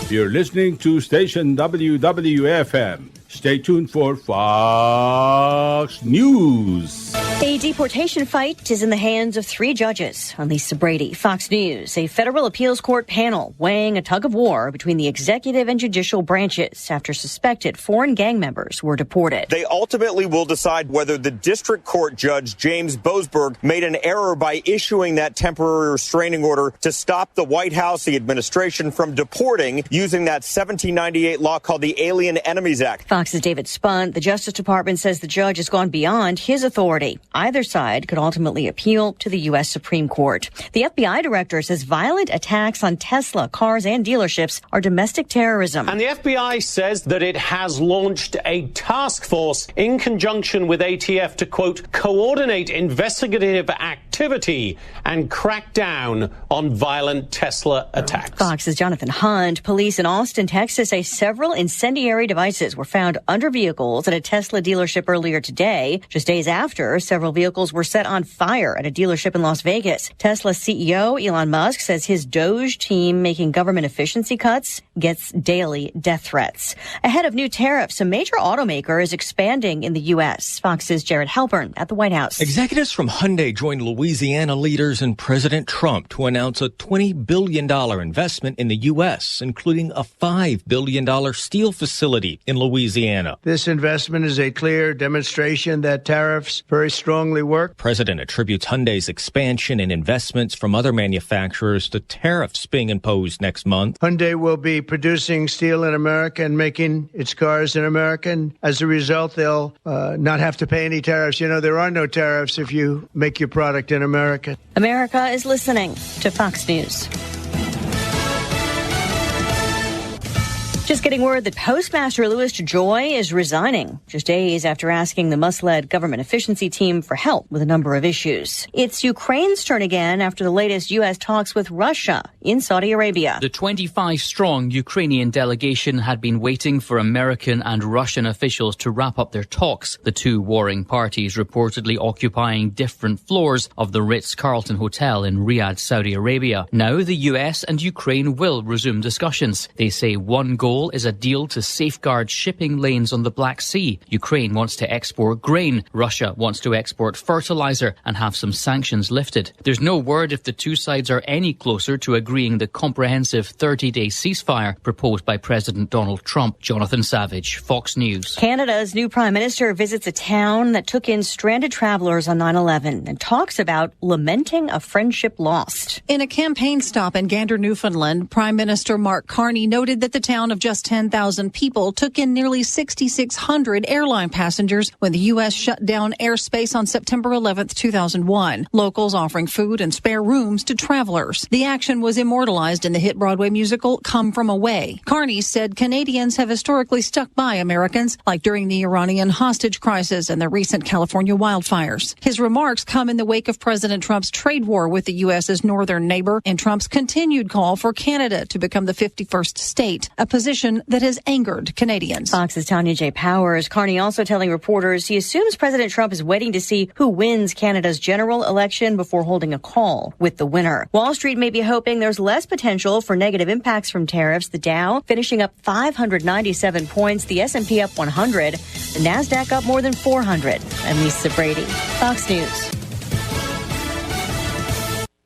You're listening to station W W F M. Stay tuned for Fox News. A deportation fight is in the hands of three judges. I'm Lisa Brady, Fox News. A federal appeals court panel weighing a tug of war between the executive and judicial branches after suspected foreign gang members were deported. They ultimately will decide whether the district court judge, James Boasberg, made an error by issuing that temporary restraining order to stop the White House, the administration, from deporting using that seventeen ninety-eight law called the Alien Enemies Act. Fox's David Spunt. The Justice Department says the judge has gone beyond his authority. Either side could ultimately appeal to the U S Supreme Court. The F B I director says violent attacks on Tesla cars and dealerships are domestic terrorism. And the F B I says that it has launched a task force in conjunction with A T F to, quote, coordinate investigative activity and crack down on violent Tesla attacks. Fox's Jonathan Hunt. Police in Austin, Texas, say several incendiary devices were found under vehicles at a Tesla dealership earlier today, just days after several vehicles were set on fire at a dealership in Las Vegas. Tesla C E O Elon Musk says his DOGE team making government efficiency cuts gets daily death threats. Ahead of new tariffs, a major automaker is expanding in the U S. Fox's Jared Halpern at the White House. Executives from Hyundai joined Louisiana leaders and President Trump to announce a twenty billion dollar investment in the U S, including a five billion dollar steel facility in Louisiana. This investment is a clear demonstration that tariffs very strongly work. President attributes Hyundai's expansion and investments from other manufacturers to tariffs being imposed next month. Hyundai will be producing steel in America and making its cars in America. And as a result, they'll uh, not have to pay any tariffs. You know, there are no tariffs if you make your product in America. America is listening to Fox News. Just getting word that Postmaster Louis DeJoy is resigning, just days after asking the Musk-led government efficiency team for help with a number of issues. It's Ukraine's turn again after the latest U S talks with Russia in Saudi Arabia. The twenty-five-strong Ukrainian delegation had been waiting for American and Russian officials to wrap up their talks, the two warring parties reportedly occupying different floors of the Ritz-Carlton Hotel in Riyadh, Saudi Arabia. Now the U S and Ukraine will resume discussions. They say one goal is a deal to safeguard shipping lanes on the Black Sea. Ukraine wants to export grain. Russia wants to export fertilizer and have some sanctions lifted. There's no word if the two sides are any closer to agreeing the comprehensive thirty-day ceasefire proposed by President Donald Trump. Jonathan Savage, Fox News. Canada's new prime minister visits a town that took in stranded travelers on nine eleven and talks about lamenting a friendship lost. In a campaign stop in Gander, Newfoundland, Prime Minister Mark Carney noted that the town of just ten thousand people took in nearly sixty-six hundred airline passengers when the U S shut down airspace on September eleventh, two thousand one. Locals offering food and spare rooms to travelers. The action was immortalized in the hit Broadway musical Come From Away. Carney said Canadians have historically stuck by Americans, like during the Iranian hostage crisis and the recent California wildfires. His remarks come in the wake of President Trump's trade war with the U S's northern neighbor and Trump's continued call for Canada to become the fifty-first state, a position that has angered Canadians. Fox's Tanya J. Powers. Carney also telling reporters he assumes President Trump is waiting to see who wins Canada's general election before holding a call with the winner. Wall Street may be hoping there's less potential for negative impacts from tariffs, the Dow finishing up five hundred ninety-seven points, the S and P up one hundred, the Nasdaq up more than four hundred. I'm Lisa Brady, Fox News.